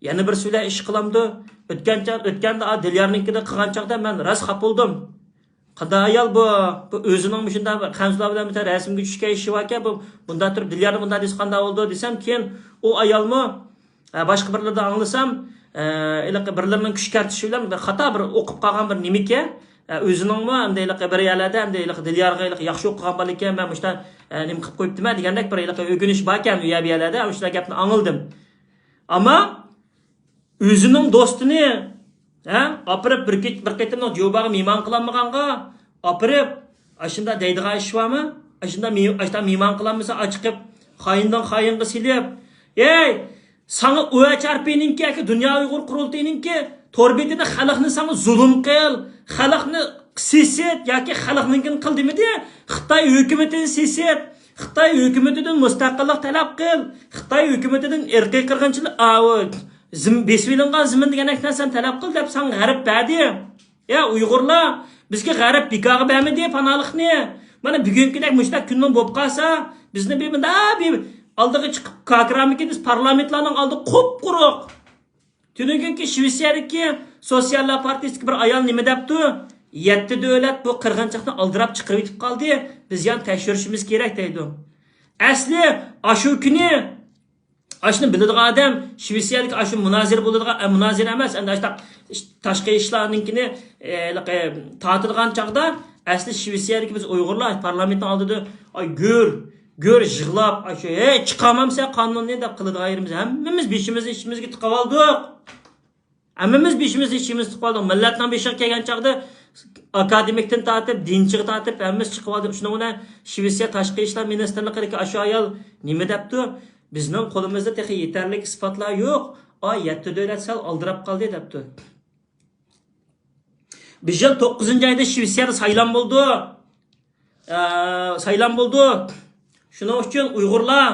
يەنە بىرسى بىلەن ئىش قىلامدۇ؟ ئۆتكەن چاغ، ئۆتكەندە، ئا، دىليارنىڭكىدا قىلغان چاغدا مەن راست خاپا بولدۇم. قانداق ئايال بۇ؟ بۇ ئۆزىنىڭ مۇشۇنداق بىر خەنزۇلار بىلەن بىر رەسىمگە چۈشكەن ئىشى باركەن، بۇ مۇنداق تۇرۇپ دىليارنى مۇنداق دېسە قانداق بولىدۇ دېسەم، كېيىن ئۇ ئايالمۇ، ئە، باشقا بىرلىرىدىن ئاڭلىسام، ئە، ھېلىقى بىرلىرىنىڭ كۈشكۈرتۈشى بىلەن بىر خاتا بىر ئوقۇپ قالغان بىر نېمىكەن. ئە، ئۆزىنىڭمۇ ئەمدى ھېلىقى بىر يەرلەردە ئەمدى ھېلىقى دىليارغا ھېلىقى ياخشى ئوقۇغان بالا ئىكەن، مەن مۇشتا، ئە، نېمە قىلىپ قويۇپتىمەن دېگەندەك بىر ھېلىقى ئۆگىنىش باركەن ئۇ يەر بۇ يەرلەردە، مۇشۇنداق گەپنى ئاڭلىدىم. ئەمما ئۆزىنىڭ دوستىنى، ھە، ئاپىرىپ بىر كېچ-، بىر قېتىملىق جوباغا مېھمان قىلالمىغانغا ئاپىرىپ، ئاشۇنداق دەيدىغان ئىش بارمۇ؟ ئاشۇنداق مې-، ئاشۇنداق مېھمان قىلالمىسا، ئاچىقىپ، خايىندىن خايىنغا سېلىپ، ھەي، ساڭا ئۇ ئەچ ئار پىنىڭكى ياكى دۇنيا ئۇيغۇر قۇرۇلتىيىنىڭكى تور بېتىدە خەلقنى ساڭا زۇلۇم قىل، خەلقنى سېسىت ياكى خەلقنىڭكىنى قىل دېمىدى. خىتاي ھۆكۈمىتىنى سېسىت، خىتاي ھۆكۈمىتىدىن مۇستەقىللىق تەلەپ قىل، خىتاي ھۆكۈمىتىدىن ئىرقىي قىرغىنچىلىق، ئاۋۇ، زىم-، بېسىۋېلىنغان زېمىن دېگەن نەرسىلەرنى سەن تەلەپ قىل دەپ ساڭا غەرب بەردى. يا ئۇيغۇرلار، بىزگە غەرب بىكارغا بەرمىدى پاناھلىقنى. مانا بۈگۈنكىدەك مۇشۇنداق كۈننىڭ بولۇپ قالسا، بىزنى بىر مۇنداق بىر ئالدىغا چىقىپ كاكىرامىكىن، بىز پارلامېنتلارنىڭ ئالدىدا قۇپقۇرۇق. تۈنۈگۈنكى شىۋېتسىيەدىكى سوتسىياللار پارتىيىسىدىكى بىر ئايال نېمە دەپتۇ؟ يەتتە دۆلەت بۇ قىرغىنچىلىقنى ئالدىراپ چىقىرىۋېتىپ قالدى. بىز يەنە تەكشۈرۈشىمىز كېرەك دەيدۇ. ئەسلى ئاشۇ كۈنى ئاشۇنى بىلىدىغان ئادەم، شىۋېتسىيەدىكى ئاشۇ مۇنازىرە بولىدىغان، ئە، مۇنازىرە ئەمەس، ئەمدى ئاشۇنداق ئىش-، تاشقى ئىشلارنىڭكىنى، ئە، ھېلىقى تارتىدىغان چاغدا، ئەسلى شىۋېتسىيەدىكى بىز ئۇيغۇرلار پارلامېنتنىڭ ئالدىدا، ئاي، گۈر، گۈر يىغلاپ، ئاشۇ، ھەي، چىقارمامسەن قانۇننى دەپ قىلىدىغان يېرىمىز، ھەممىمىز بېشىمىزنى ئىچىمىزگە تىقىۋالدۇق. ھەممىمىز بېشىمىزنى ئىچىمىزگە تىقىۋالدۇق. مىللەتنىڭ بېشىغا كەلگەن چاغدا ئاكادېمىكتىن تارتىپ، دىنچىغا تارتىپ ھەممىمىز چىقىۋالدۇق. شۇنىڭ بىلەن شىۋېتسىيە تاشقى ئىشلار مىنىستىرلىقىدىكى ئاشۇ ئايال نېمە دەپتۇ؟ بىزنىڭ قولىمىزدا تېخى يېتەرلىك ئىسپاتلار يوق. ئا، يەتتە دۆلەت سەل ئالدىراپ قالدى دەپتۇ. بىز يەنە توققۇزىنچى ئايدا شىۋېتسىيەدە سايلام بولدى. ئە، سايلام بولدى. شۇنىڭ ئۈچۈن ئۇيغۇرلار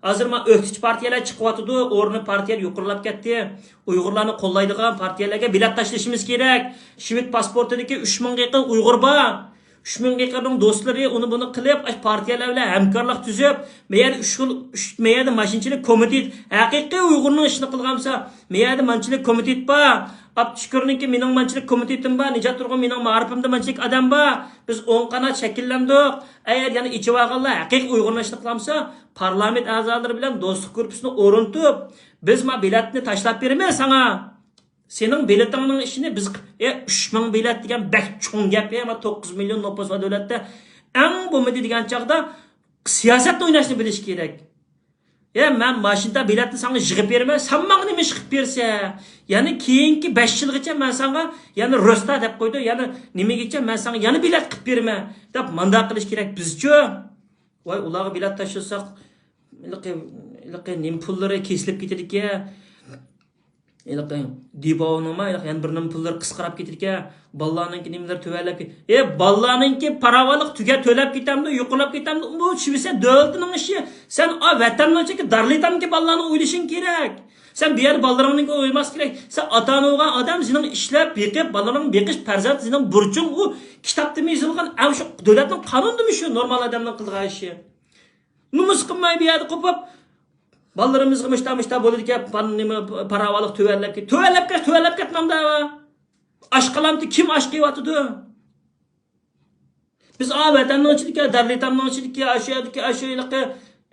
ھازىر ما ئۆكتىچى پارتىيەلەر چىقىۋاتىدۇ، ئورنى پارتىيەلەر يۇقىرىلاپ كەتتى. ئۇيغۇرلارنى قوللايدىغان پارتىيەلەرگە بېلەت تاشلىشىمىز كېرەك. شىۋېت پاسپورتىدىكى ئۈچ مىڭغا يېقىن ئۇيغۇر بار. ئۈچ مىڭغا يېقىننىڭ دوستلىرى ئۇنى بۇنى قىلىپ، ئاشۇ پارتىيەلەر بىلەن ھەمكارلىق تۈزۈپ، مەيەردە ئۈچ خىل، ئۈچ، مەيەردە ماشىنىچىلىك كومىتېت، ھەقىقىي ئۇيغۇرنىڭ ئىشىنى قىلغانمىسا، مەيەردە مانچىلىك كومىتېت بار. ئابدۇشۈكۈرنىڭكى مېنىڭ مانچىلىك كومىتېتىم بار، نىجات تۇرغۇن مېنىڭ مائارىپىمدا مانچىلىك ئادەم بار. بىز ئوڭ قانات شەكىللەندۇق. ئەگەر يەنە ئېچىۋالغانلار ھەقىقىي ئۇيغۇرنى ئىشلىتىۋالمىسا، پارلامېنت ئەزالىرى بىلەن دوستلۇق گۇرۇپپىسىنى ئورنىتىپ، بىز ما بېلەتنى تاشلاپ بېرىمىز ساڭا. سېنىڭ بېلىتىڭنىڭ ئىشىنى بىز قىپ-، ئە، ئۈچ مىڭ بېلەت دېگەن بەك چوڭ گەپ، ئە، ما توققۇز مىليون نوپۇس بار دۆلەتتە. ئەڭ بولمىدى دېگەن چاغدا سىياسەتنى ئويناشنى بىلىش كېرەك. يا، مەن ماشىنىدا بېلەتنى ساڭا يىغىپ بېرىمەن، سەن ماڭا نېمە ئىش قىلىپ بېرىسەن؟ يەنە كېيىنكى بەش يىلغىچە مەن ساڭا يەنە روستا دەپ قويدۇ، يەنە نېمىگىچە مەن ساڭا يەنە بېلەت قىلىپ بېرىمەن دەپ مانداق قىلىش كېرەك بىزچۇ. ۋاي، ئۇلارغا بېلەت تاشلىساق، ھېلىقى، ھېلىقى نېمە پۇللىرى كېسىلىپ كېتىدىكەن. ھېلىقى دىباۋنىڭما، ھېلىقى يەنە بىر نېمە پۇللىرى قىسقىراپ كېتىدىكەن. بالىلارنىڭكى نېمىلىرى تۆۋەنلەپ كېت-، ئە، بالىلارنىڭكى پاراۋانلىق تۈگە تۆلەپ كېتەمدۇ، يۇقىرىلاپ كېتەمدۇ؟ بۇ شىۋېتسىيە دۆلىتىنىڭ ئىشى. سەن ئا ۋەتەننىڭ ئىچىدىكى دارلىتامدىكى بالىلارنىڭ ئويلىشىڭ كېرەك. سەن بۇ يەردە بالىلىرىڭنىڭكى ئويلىماسلىق كېرەك. سەن ئاتا ئانا بولغان ئادەم، سېنىڭ ئىشلەپ بېقىپ، بالىلىرىڭنى بېقىش پەرزەنت سېنىڭ بۇرچۇڭ، ئۇ كىتابتىمۇ يېزىلغان، ئەنە شۇ دۆلەتنىڭ قانۇنىدىمۇ شۇ نورمال ئادەمنىڭ قىلىدىغان ئىشى. نومۇس قىلماي بۇ يەردە قوپۇپ، بالىلىرىمىزغا مۇشتا مۇشتا بولىدىكەن، پان-، نېمە، پاراۋانلىق تۆۋەنلەپ كەت-، تۆۋەنلەپ كەت-، تۆۋەنلەپ كەتمەمدۇ؟ ئاشقالامتى كىم ئاشقىيىۋاتىدۇ؟ بىز ئا ۋەتەننىڭ ئىچىدىكى، دارلىتامنىڭ ئىچىدىكى، ئاشۇ يەردىكى، ئاشۇ ھېلىقى،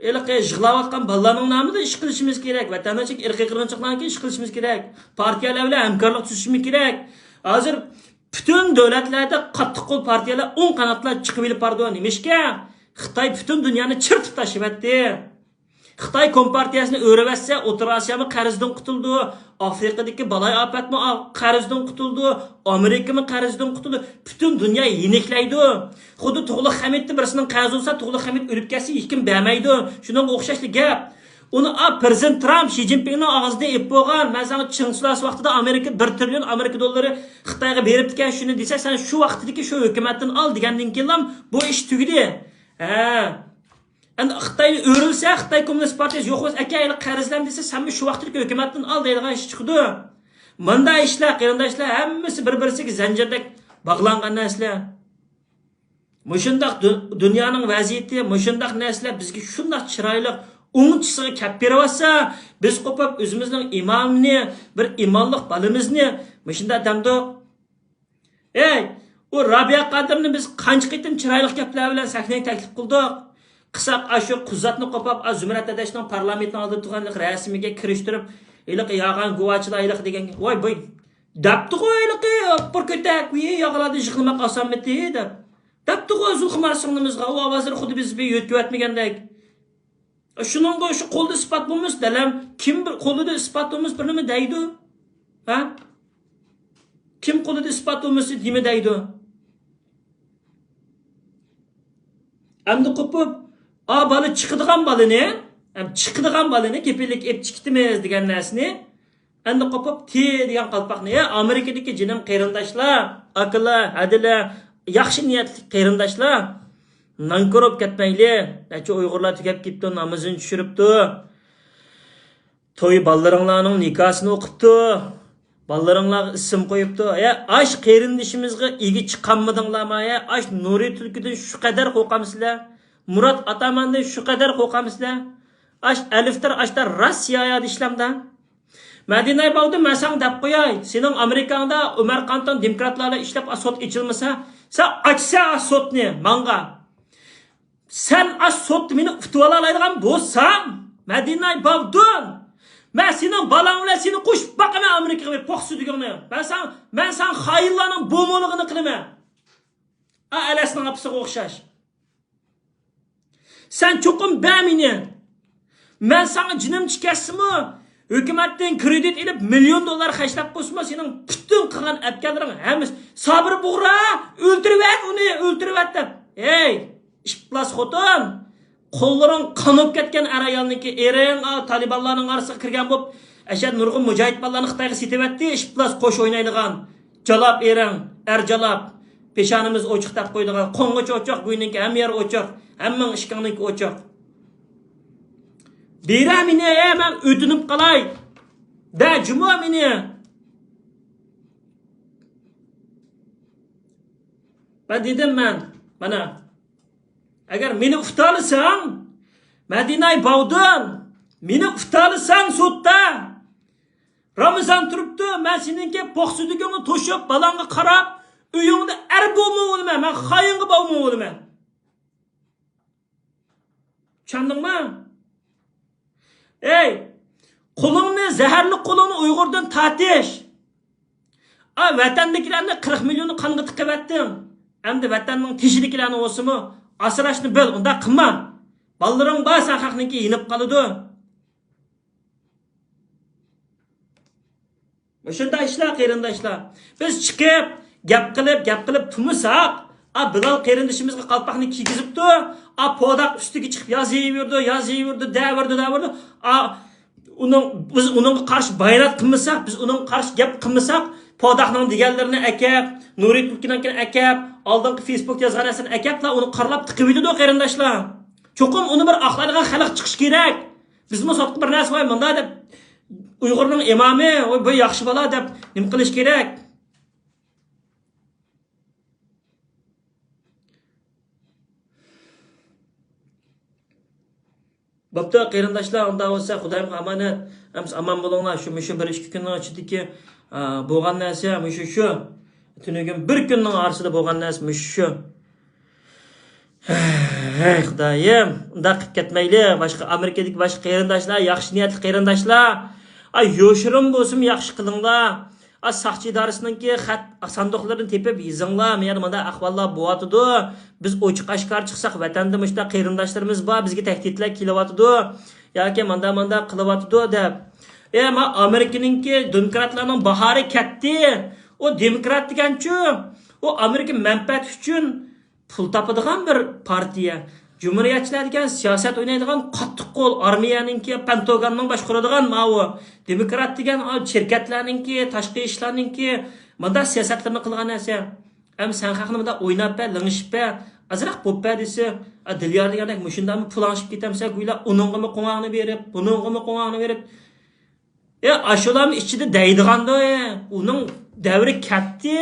ھېلىقى يىغلاۋاتقان بالىلارنىڭ نامىدا ئىش قىلىشىمىز كېرەك. ۋەتەننىڭ ئىچىدىكى ئىرقىي قىرغىنچىلىقلارنىڭ ئىش قىلىشىمىز كېرەك. پارتىيەلەر بىلەن ھەمكارلىق تۈزۈشىمىز كېرەك. ھازىر پۈتۈن دۆلەتلەردە قاتتىق قول پارتىيەلەر ئوڭ قاناتلا چىقىۋېلىپ بارىدۇ. نېمىشقا؟ خىتاي پۈتۈن دۇنيانى چىرتىپ تاشلىۋەتتى. خىتاي كومپارتىيەسىنى ئۆرۈۋەتسە، ئوتتۇرا ئاسىيامۇ قەرزدىن قۇتۇلىدۇ، ئافرىقىدىكى بالايىئاپەتمۇ ئا-، قەرزدىن قۇتۇلىدۇ، ئامېرىكىمۇ قەرزدىن قۇتۇلىدۇ، پۈتۈن دۇنيا يېنىكلەيدۇ. خۇددى تۇغلۇق خەمىتتە بىرسىنىڭ قەرزى بولسا، تۇغلۇق خەمىت ئۆلۈپ كەتسە، ھېچكىم بەرمەيدۇ. شۇنىڭغا ئوخشاشلا گەپ. ئۇنى، ئا، پىرېزىدېنت ترامپ شى جىنپىڭنىڭ ئاغزىدا ئېلىپ بولغان، مەن ساڭا چىڭ سۇلاسى ۋاقتىدا ئامېرىكا بىر تىرىليون ئامېرىكا دوللىرى خىتايغا بېرىپتىكەن، شۇنى دېسە، سەن شۇ ۋاقتىدىكى شۇ ھۆكۈمەتتىن ئال دېگەندىن كېيىنلا بۇ ئىش تۈگىدى. ھە. ئەمدى خىتاي ئۆرۈلسە، خىتاي كوممۇنىست پارتىيەسى يوق بولسا، ئەكە، ھېلى قەرزلەم دېسە، سەنمۇ شۇ ۋاقىتتىكى ھۆكۈمەتتىن ئال دەيدىغان ئىش چىقىدۇ. مۇنداق ئىشلار، قېرىنداشلار، ھەممىسى بىر-بىرسىگە زەنجىردەك باغلانغان نەرسىلەر. مۇشۇنداق دۇ-، دۇنيانىڭ ۋەزىيىتى، مۇشۇنداق نەرسىلەر بىزگە شۇنداق چىرايلىق ئوڭچىسىغا كەپ بېرىۋاتسا، بىز قوپۇپ ئۆزىمىزنىڭ ئىمامىنى، بىر ئىمانلىق بالىمىزنى مۇشۇنداق دەمدۇق. ئەي، ئۇ رابىيە قادىرنى بىز قانچە قېتىم چىرايلىق گەپلەر بىلەن سەھنىگە تەكلىپ قىلدۇق. قىلساق، ئاشۇ قۇزاتنى قوپاپ، ئا، زۇمرەت ئەدەشنىڭ پارلامېنتنىڭ ئالدىدا تۇرغان ھېلىقى رەسىمىگە كىرىشتۈرۈپ، ھېلىقى يالغان گۇۋاچىلار ھېلىقى دېگەنگە، ۋاي، بۇ دەپتىغۇ ھېلىقى، بىر كۆتەك، ۋىي، ياغلاردا يىغلىماق ئاسانمىتى دەپ. دەپتىغۇ زۇلخۇمار سىڭلىمىزغا، ئۇ ئاۋازلىرى خۇددى بىز بىر يۆتكىۋەتمىگەندەك. شۇنىڭغا شۇ قولدا ئىسپات بولمىسا، دەلەم، كىم بىر قولىدا ئىسپات بولمىسا، بىر نېمە دەيدۇ؟ ھە؟ كىم قولىدا ئىسپات بولمىسا، نېمە دەيدۇ؟ ئەمدى قوپۇپ، ئا، بالا چىقىدىغان بالىنى، ھەم چىقىدىغان بالىنى كېپىللىك ئېپ چىقىتىمىز دېگەن نەرسىنى، ئەمدى قوپۇپ، تى دېگەن قالپاقنى، ئە، ئامېرىكىدىكى جېنىم قېرىنداشلار، ئاكىلار، ھەدىلەر، ياخشى نىيەتلىك قېرىنداشلار، نانكور بولۇپ كەتمەيلى. نەچچە ئۇيغۇرلار تۈگەپ كېتىپتۇ، نامىزىنى چۈشۈرۈپتۇ. توي بالىلىرىڭلارنىڭ نىكاسىنى ئوقۇپتۇ. بالىلىرىڭلارغا ئىسىم قويۇپتۇ. يا ئاش قېرىندىشىمىزغا ئىگە چىقالمىدىڭلارما؟ يا ئاش نۇرى تۈلكىدىن شۇ قەدەر قورقامسىلەر؟ مۇرات ئاتاماندىن شۇ قەدەر قورقامسىلەر؟ ئاش ئەلىفتار ئاشتا راسىيايا دېيىشلەمدە. مەدىناي باۋدۇن، مەن ساڭا دەپ قوياي، سېنىڭ ئامېرىكاڭدا ئۆمەر قانتان دېموكراتلار بىلەن ئىشلەپ، سوت ئېچىلمىسا، سەن ئاچسا سوتنى ماڭغا. سەن ئاش سوتتا مېنى ئۇتۇۋالالايدىغان بولساڭ، مەدىناي باۋدۇن، مەن سېنىڭ بالاڭ بىلەن سېنى قوشۇپ باقىمەن ئامېرىكىغا بېرىپ، پوق سۈيدۈكۈڭنى. مەن ساڭا، مەن ساڭا خائىنلارنىڭ بومۇلىغىنى قىلىمەن. ئا، ئەلەسنىڭ ئاپىسىغا ئوخشاش. سەن چوقۇم بەر مېنى. مەن ساڭا جېنىم چىقارسىمۇ، ھۆكۈمەتتىن كرېدىت ئېلىپ، مىليون دوللار خەجلەپ قويسىمۇ، سېنىڭ پۈتۈن قىلغان ئەتكەنلىرىڭ ھەممىسى، سابىر بۇغرا، ئۆلتۈرۈۋەت ئۇنى، ئۆلتۈرۈۋەت دەپ. ھەي، ئىپلاس خوتۇن! قوللىرىڭ قان بولۇپ كەتكەن ئەر-ئايالنىڭكى، ئېرىڭ، ئا، تالىبانلارنىڭ ئارىسىغا كىرگەن بولۇپ، ئەشەد نۇرغۇن مۇجاھىد بالىلارنى خىتايغا سېتىۋەتتى، ئىپلاس قوش ئوينايدىغان. جالاپ ئېرىڭ، ئەر جالاپ، پېشانىمىز ئوچۇق دەپ قويىدىغان، قوڭغۇچ ئوچۇق، گۇينىڭكى ھەممە يەر ئوچۇق، ھەممىڭ ئىشىكىڭنىڭكى ئوچۇق. بېرە مېنى، ئە، مەن ئۆتۈنۈپ قالاي. دە جۇمۇ مېنى. مەن دېدىم مەن، مانا، ئەگەر مېنى ئۇتالىساڭ، مەدىناي باۋدۇن، مېنى ئۇتالىساڭ سوتتا، رامىزان تۇرۇپتۇ، مەن سېنىڭكى پوق سۈيدۈكۈڭنى توشۇپ، بالاڭغا قاراپ، ئۆيۈڭدە ئەر بولما بولىمەن، مەن خائىنغا باۋمۇ بولىمەن. چۈشەندىڭمۇ؟ ئەي، قولۇڭنى، زەھەرلىك قولۇڭنى ئۇيغۇردىن تارتىش. ئا، ۋەتەندىكىلەرنى قىرىق مىليوننى قانغا تىقىۋەتتىڭ. ئەمدى ۋەتەننىڭ تېشىدىكىلەرنى بولسىمۇ ئاسراشنى بىل، ئۇنداق قىلما. بالىلىرىڭ بار، سەن خەقنىڭكى يېنىپ قالىدۇ. مۇشۇنداق ئىشلار، قېرىنداشلار. بىز چىقىپ، گەپ قىلىپ، گەپ قىلىپ تۇرمىساق، ئا، بىلال قېرىندىشىمىزغا قالپاقنى كىيگۈزۈپتۇ، ئا، پوداق ئۈستىگە چىقىپ يازىۋېرىدۇ، يازىۋېرىدۇ، دەۋېرىدۇ، دەۋېرىدۇ. ئا، ئۇنىڭ، بىز ئۇنىڭغا قارشى بايانات قىلمىساق، بىز ئۇنىڭغا قارشى گەپ قىلمىساق، پوداقنىڭ دېگەنلىرىنى ئەكەپ، نۇرى تۈلكىنىڭكىنى ئەكەپ، ئالدىنقى فېيسبۇكتا يازغان نەرسىنى ئەكەپلا، ئۇنى قارىلاپ تىقىۋېتىدۇ، قېرىنداشلار. چوقۇم ئۇنى بىر ئاقلايدىغان خەلق چىقىشى كېرەك. بىزمۇ سوتقا بىر نەرسە، ۋاي، مۇنداق دەپ، ئۇيغۇرنىڭ ئىمامى، ۋاي، بۇ ياخشى بالا دەپ نېمە قىلىش كېرەك؟ بوپتۇ، قېرىنداشلار، ئۇنداق بولسا خۇدايىمغا ئامانەت. ئەمىسە ئامان بولۇڭلار. شۇ، مۇشۇ بىر ئىككى كۈننىڭ ئىچىدىكى، ئا، بولغان نەرسە مۇشۇ شۇ. تۈنۈگۈن بىر كۈننىڭ ئارىسىدا بولغان نەرسە مۇشۇ شۇ. ھەي، خۇدايىم، ئۇنداق قىلىپ كەتمەيلى. باشقا ئامېرىكىدىكى باشقا قېرىنداشلار، ياخشى نىيەتلىك قېرىنداشلار، ئاي، يوشۇرۇن بولسىمۇ ياخشى قىلىڭلار. ئاي، ساقچى ئىدارىسىنىڭكى خەت ساندۇقلىرىنى تېپىپ يېزىڭلار، مانا مۇنداق ئەھۋاللار بولۇۋاتىدۇ. بىز ئوچۇق ئاشكارا چىقساق، ۋەتەندە مۇشۇنداق قېرىنداشلىرىمىز بار، بىزگە تەھدىتلەر كېلىۋاتىدۇ. ياكى مانداق مانداق قىلىۋاتىدۇ دەپ. ئە، ما ئامېرىكىنىڭكى دېموكراتلارنىڭ باھارى كەتتى. ئۇ دېموكرات دېگەنچۇ؟ ئۇ ئامېرىكا مەنپەئەتى ئۈچۈن پۇل تاپىدىغان بىر پارتىيە. جۇمھۇرىيەتچىلەر دېگەن سىياسەت ئوينايدىغان قاتتىق قول، ئارمىيەنىڭكى، پەنتاگوننىڭ باشقۇرىدىغان ماۋۇ. دېموكرات دېگەن ئا، شىركەتلەرنىڭكى، تاشقى ئىشلارنىڭكى مۇنداق سىياسەتلىرىنى قىلغان نەرسە. ئەمما سەن خەقنى مۇنداق ئويناپ بەر، لىڭشىپ بەر، ئازراق بوپ بەر دېسە، ئا، دىليار دېگەندەك مۇشۇنداقمۇ پۇلاڭشىپ كېتەمسەن، گويلا ئۇنىڭغىمۇ قوڭاقنى بېرىپ، بۇنىڭغىمۇ قوڭاقنى بېرىپ. ئە، ئاشۇلارمۇ ئىچىدە دەيدىغاندۇ، ئە، ئۇنىڭ دەۋرى كەتتى.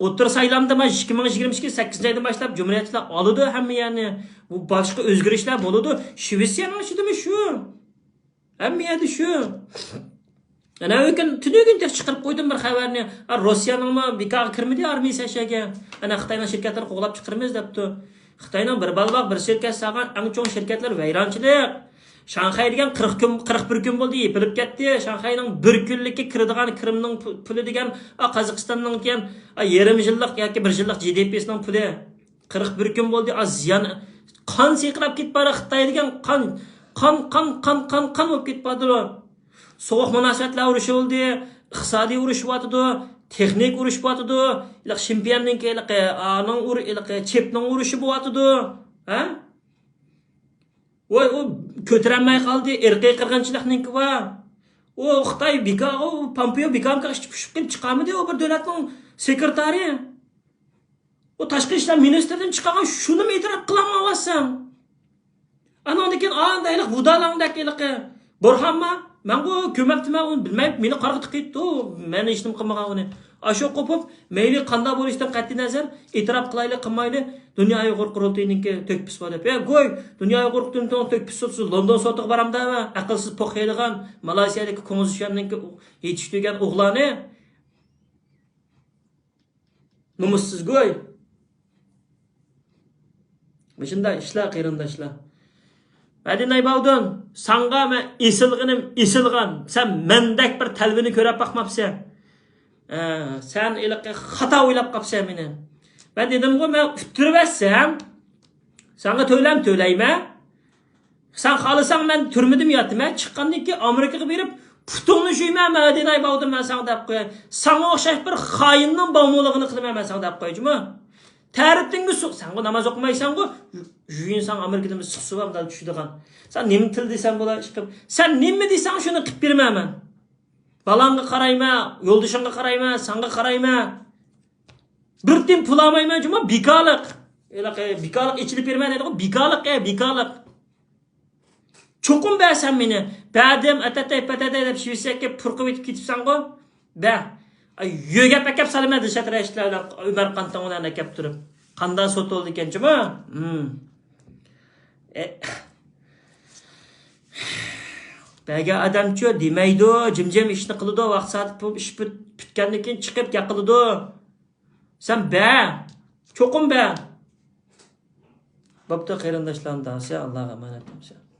ئوتتۇرا سايلامدا مانا ئىككى مىڭ يىگىرمە ئىككى سەككىزىنچى ئايدىن باشلاپ جۇمھۇرىيەتچىلەر ئالىدۇ ھەممە يەرنى. بۇ باشقا ئۆزگىرىشلەر بولىدۇ. شىۋېتسىيەنىڭ ئىچىدىمۇ شۇ. ھەممە يەردە شۇ. ئەنە ئۆكۈن تۈنۈگۈن تېخى چىقىرىپ قويدۇم بىر خەۋەرنى. ئا، روسىيەنىڭمۇ بىكارغا كىرمىدى ئارمىيىسى ئەشەگە. ئەنە خىتاينىڭ شىركەتلىرىنى قوغلاپ چىقىرىمىز دەپتۇ. خىتاينىڭ بىر بالباق بىر شىركەت سالغان ئەڭ چوڭ شىركەتلەر ۋەيرانچىلىق. شاڭخەي دېگەن قىرىق كۈن، قىرىق بىر كۈن بولدى، يېپىلىپ كەتتى. شاڭخەينىڭ بىر كۈنلۈككە كىرىدىغان كىرىمنىڭ پۇ-، پۇلى دېگەن، ئا، قازاقىستاننىڭكى، ئا، يېرىم يىللىق ياكى بىر يىللىق جى دى پىسىنىڭ پۇلى. قىرىق بىر كۈن بولدى، ئا، زىيان. قان سىقىراپ كېتىپ بارا خىتاي دېگەن قان، قان، قان، قان، قان، قان بولۇپ كېتىپ بارىدۇ. سوغۇق مۇناسىۋەتلەر ئۇرۇشى بولدى، ئىقتىسادىي ئۇرۇش بولۇۋاتىدۇ، تېخنىك ئۇرۇش بولۇۋاتىدۇ، ھېلىقى شىنپيەننىڭكى ھېلىقى ئانىڭ ئۇر-، ھېلىقى چېپنىڭ ئۇرۇشى بولۇۋاتىدۇ. ھە؟ ۋاي، ئۇ كۆتۈرەلمەي قالدى، ئىرقىي قىرغىنچىلىقنىڭكى بار. ئۇ خىتاي بىكار، ئۇ پامپېئو بىكارمىكان ئىچىپ پۇشۇپ قېلىپ چىقارمىدى، ئۇ بىر دۆلەتنىڭ سېكرېتارى. ئۇ تاشقى ئىشلار مىنىستىرىدىن چىقارغان شۇنىمۇ ئېتىراپ قىلالمايۋاتساڭ. ئانىڭدىن كېيىن ئانداق ھېلىقى ۋۇدالاڭدەك ھېلىقى بورھانما، مەنغۇ كۆرمەپتىمەن ئۇنى، بىلمەي، مېنى قارىغا تىقىيتتى، مەن ھېچنېمە قىلمىغان ئۇنى. ئاشۇ قوپۇپ، مەيلى قانداق بولۇشىدىن قەتئىي نەزەر، ئېتىراپ قىلايلى، قىلمايلى، دۇنيا ئۇيغۇر قۇرۇلتىيىنىڭكى تۆھپىسى بار دەپ. ھە، گۇي، دۇنيا ئۇيغۇر قۇرۇلتىيىنىڭ تۆھپىسى تۇتسا، لوندون سوتىغا بارامدا، ئەقىلسىز پوق يەيدىغان، مالايسىيەدىكى كۇڭزىشۈەننىڭكى يېتىشتۈرگەن ئوغلانى. نومۇسسىز گۇي. مۇشۇنداق ئىشلار، قېرىنداشلار. مەدىناي باۋدۇن، ساڭا مەن ئېسىلغىنىم ئېسىلغان. سەن مەندەك بىر تەلۋىنى كۆرۈپ باقماپسەن. ئە، سەن ھېلىقى خاتا ئويلاپ قاپسەن مېنى. مەن دېدىمغۇ، مەن ئۇتتۇرۇۋەتسەم، ساڭا تۆلەم تۆلەيمەن. سەن خالىساڭ مەن تۈرمىدىمۇ ياتىمەن، چىققاندىن كېيىن ئامېرىكىغا بېرىپ پۇتۇڭنى جۇيىمەن، مەدىناي باۋدۇن مەن ساڭا دەپ قوياي. ساڭا ئوخشاش بىر خائىننىڭ باۋمۇلىغىنى قىلىمەن مەن ساڭا دەپ قوياي جۇمۇ. تەرىتىڭگە سۇ، سەنغۇ ناماز ئوقۇمايسەنغۇ، جۇيۇنساڭ ئامېرىكىدىن بىر سىقسۇ بار مۇنداق چۈشىدىغان. سەن نېمە تىل دېسەڭ بولا ئىشقىلىپ. سەن نېمە دېسەڭ شۇنى قىلىپ بېرىمەن مەن. بالاڭغا قارايمەن، يولدىشىڭغا قارايمەن، ساڭا قارايمەن. بىر تىيىن پۇل ئالمايمەن جۇمۇ، بىكارلىق. ھېلىقى بىكارلىق ئېچىلىپ بېرىمەن دەيدىغۇ، بىكارلىق، ئە، بىكارلىق. چوقۇم بەرسەن مېنى. بەردىم، ئەتەتەي، پەتەتەي دەپ شىۋېتسىيەگە پۇرقۇۋېتىپ كېتىپسەنغۇ. بە. ئاي، يۆگەپ ئەكەپ سالىمەن دېسەت رەشتىلەر بىلەن ئۆمەر قانتىڭ بىلەن ئەكەپ تۇرۇپ. قانداق سوت بولدىكەن جۇمۇ؟ ھىم. ئە، بەرگەن ئادەمچۇ دېمەيدۇ، جىمجىم ئىشنى قىلىدۇ، ۋاقىت سائەت پۈ-، ئىش پۈت-، پۈتكەندىن كېيىن چىقىپ گەپ قىلىدۇ. سەن بەر، چوقۇم بەر. بوپتۇ، قېرىنداشلارنىڭ داڭسى، ئاللاغا ئامانەت بولسۇن.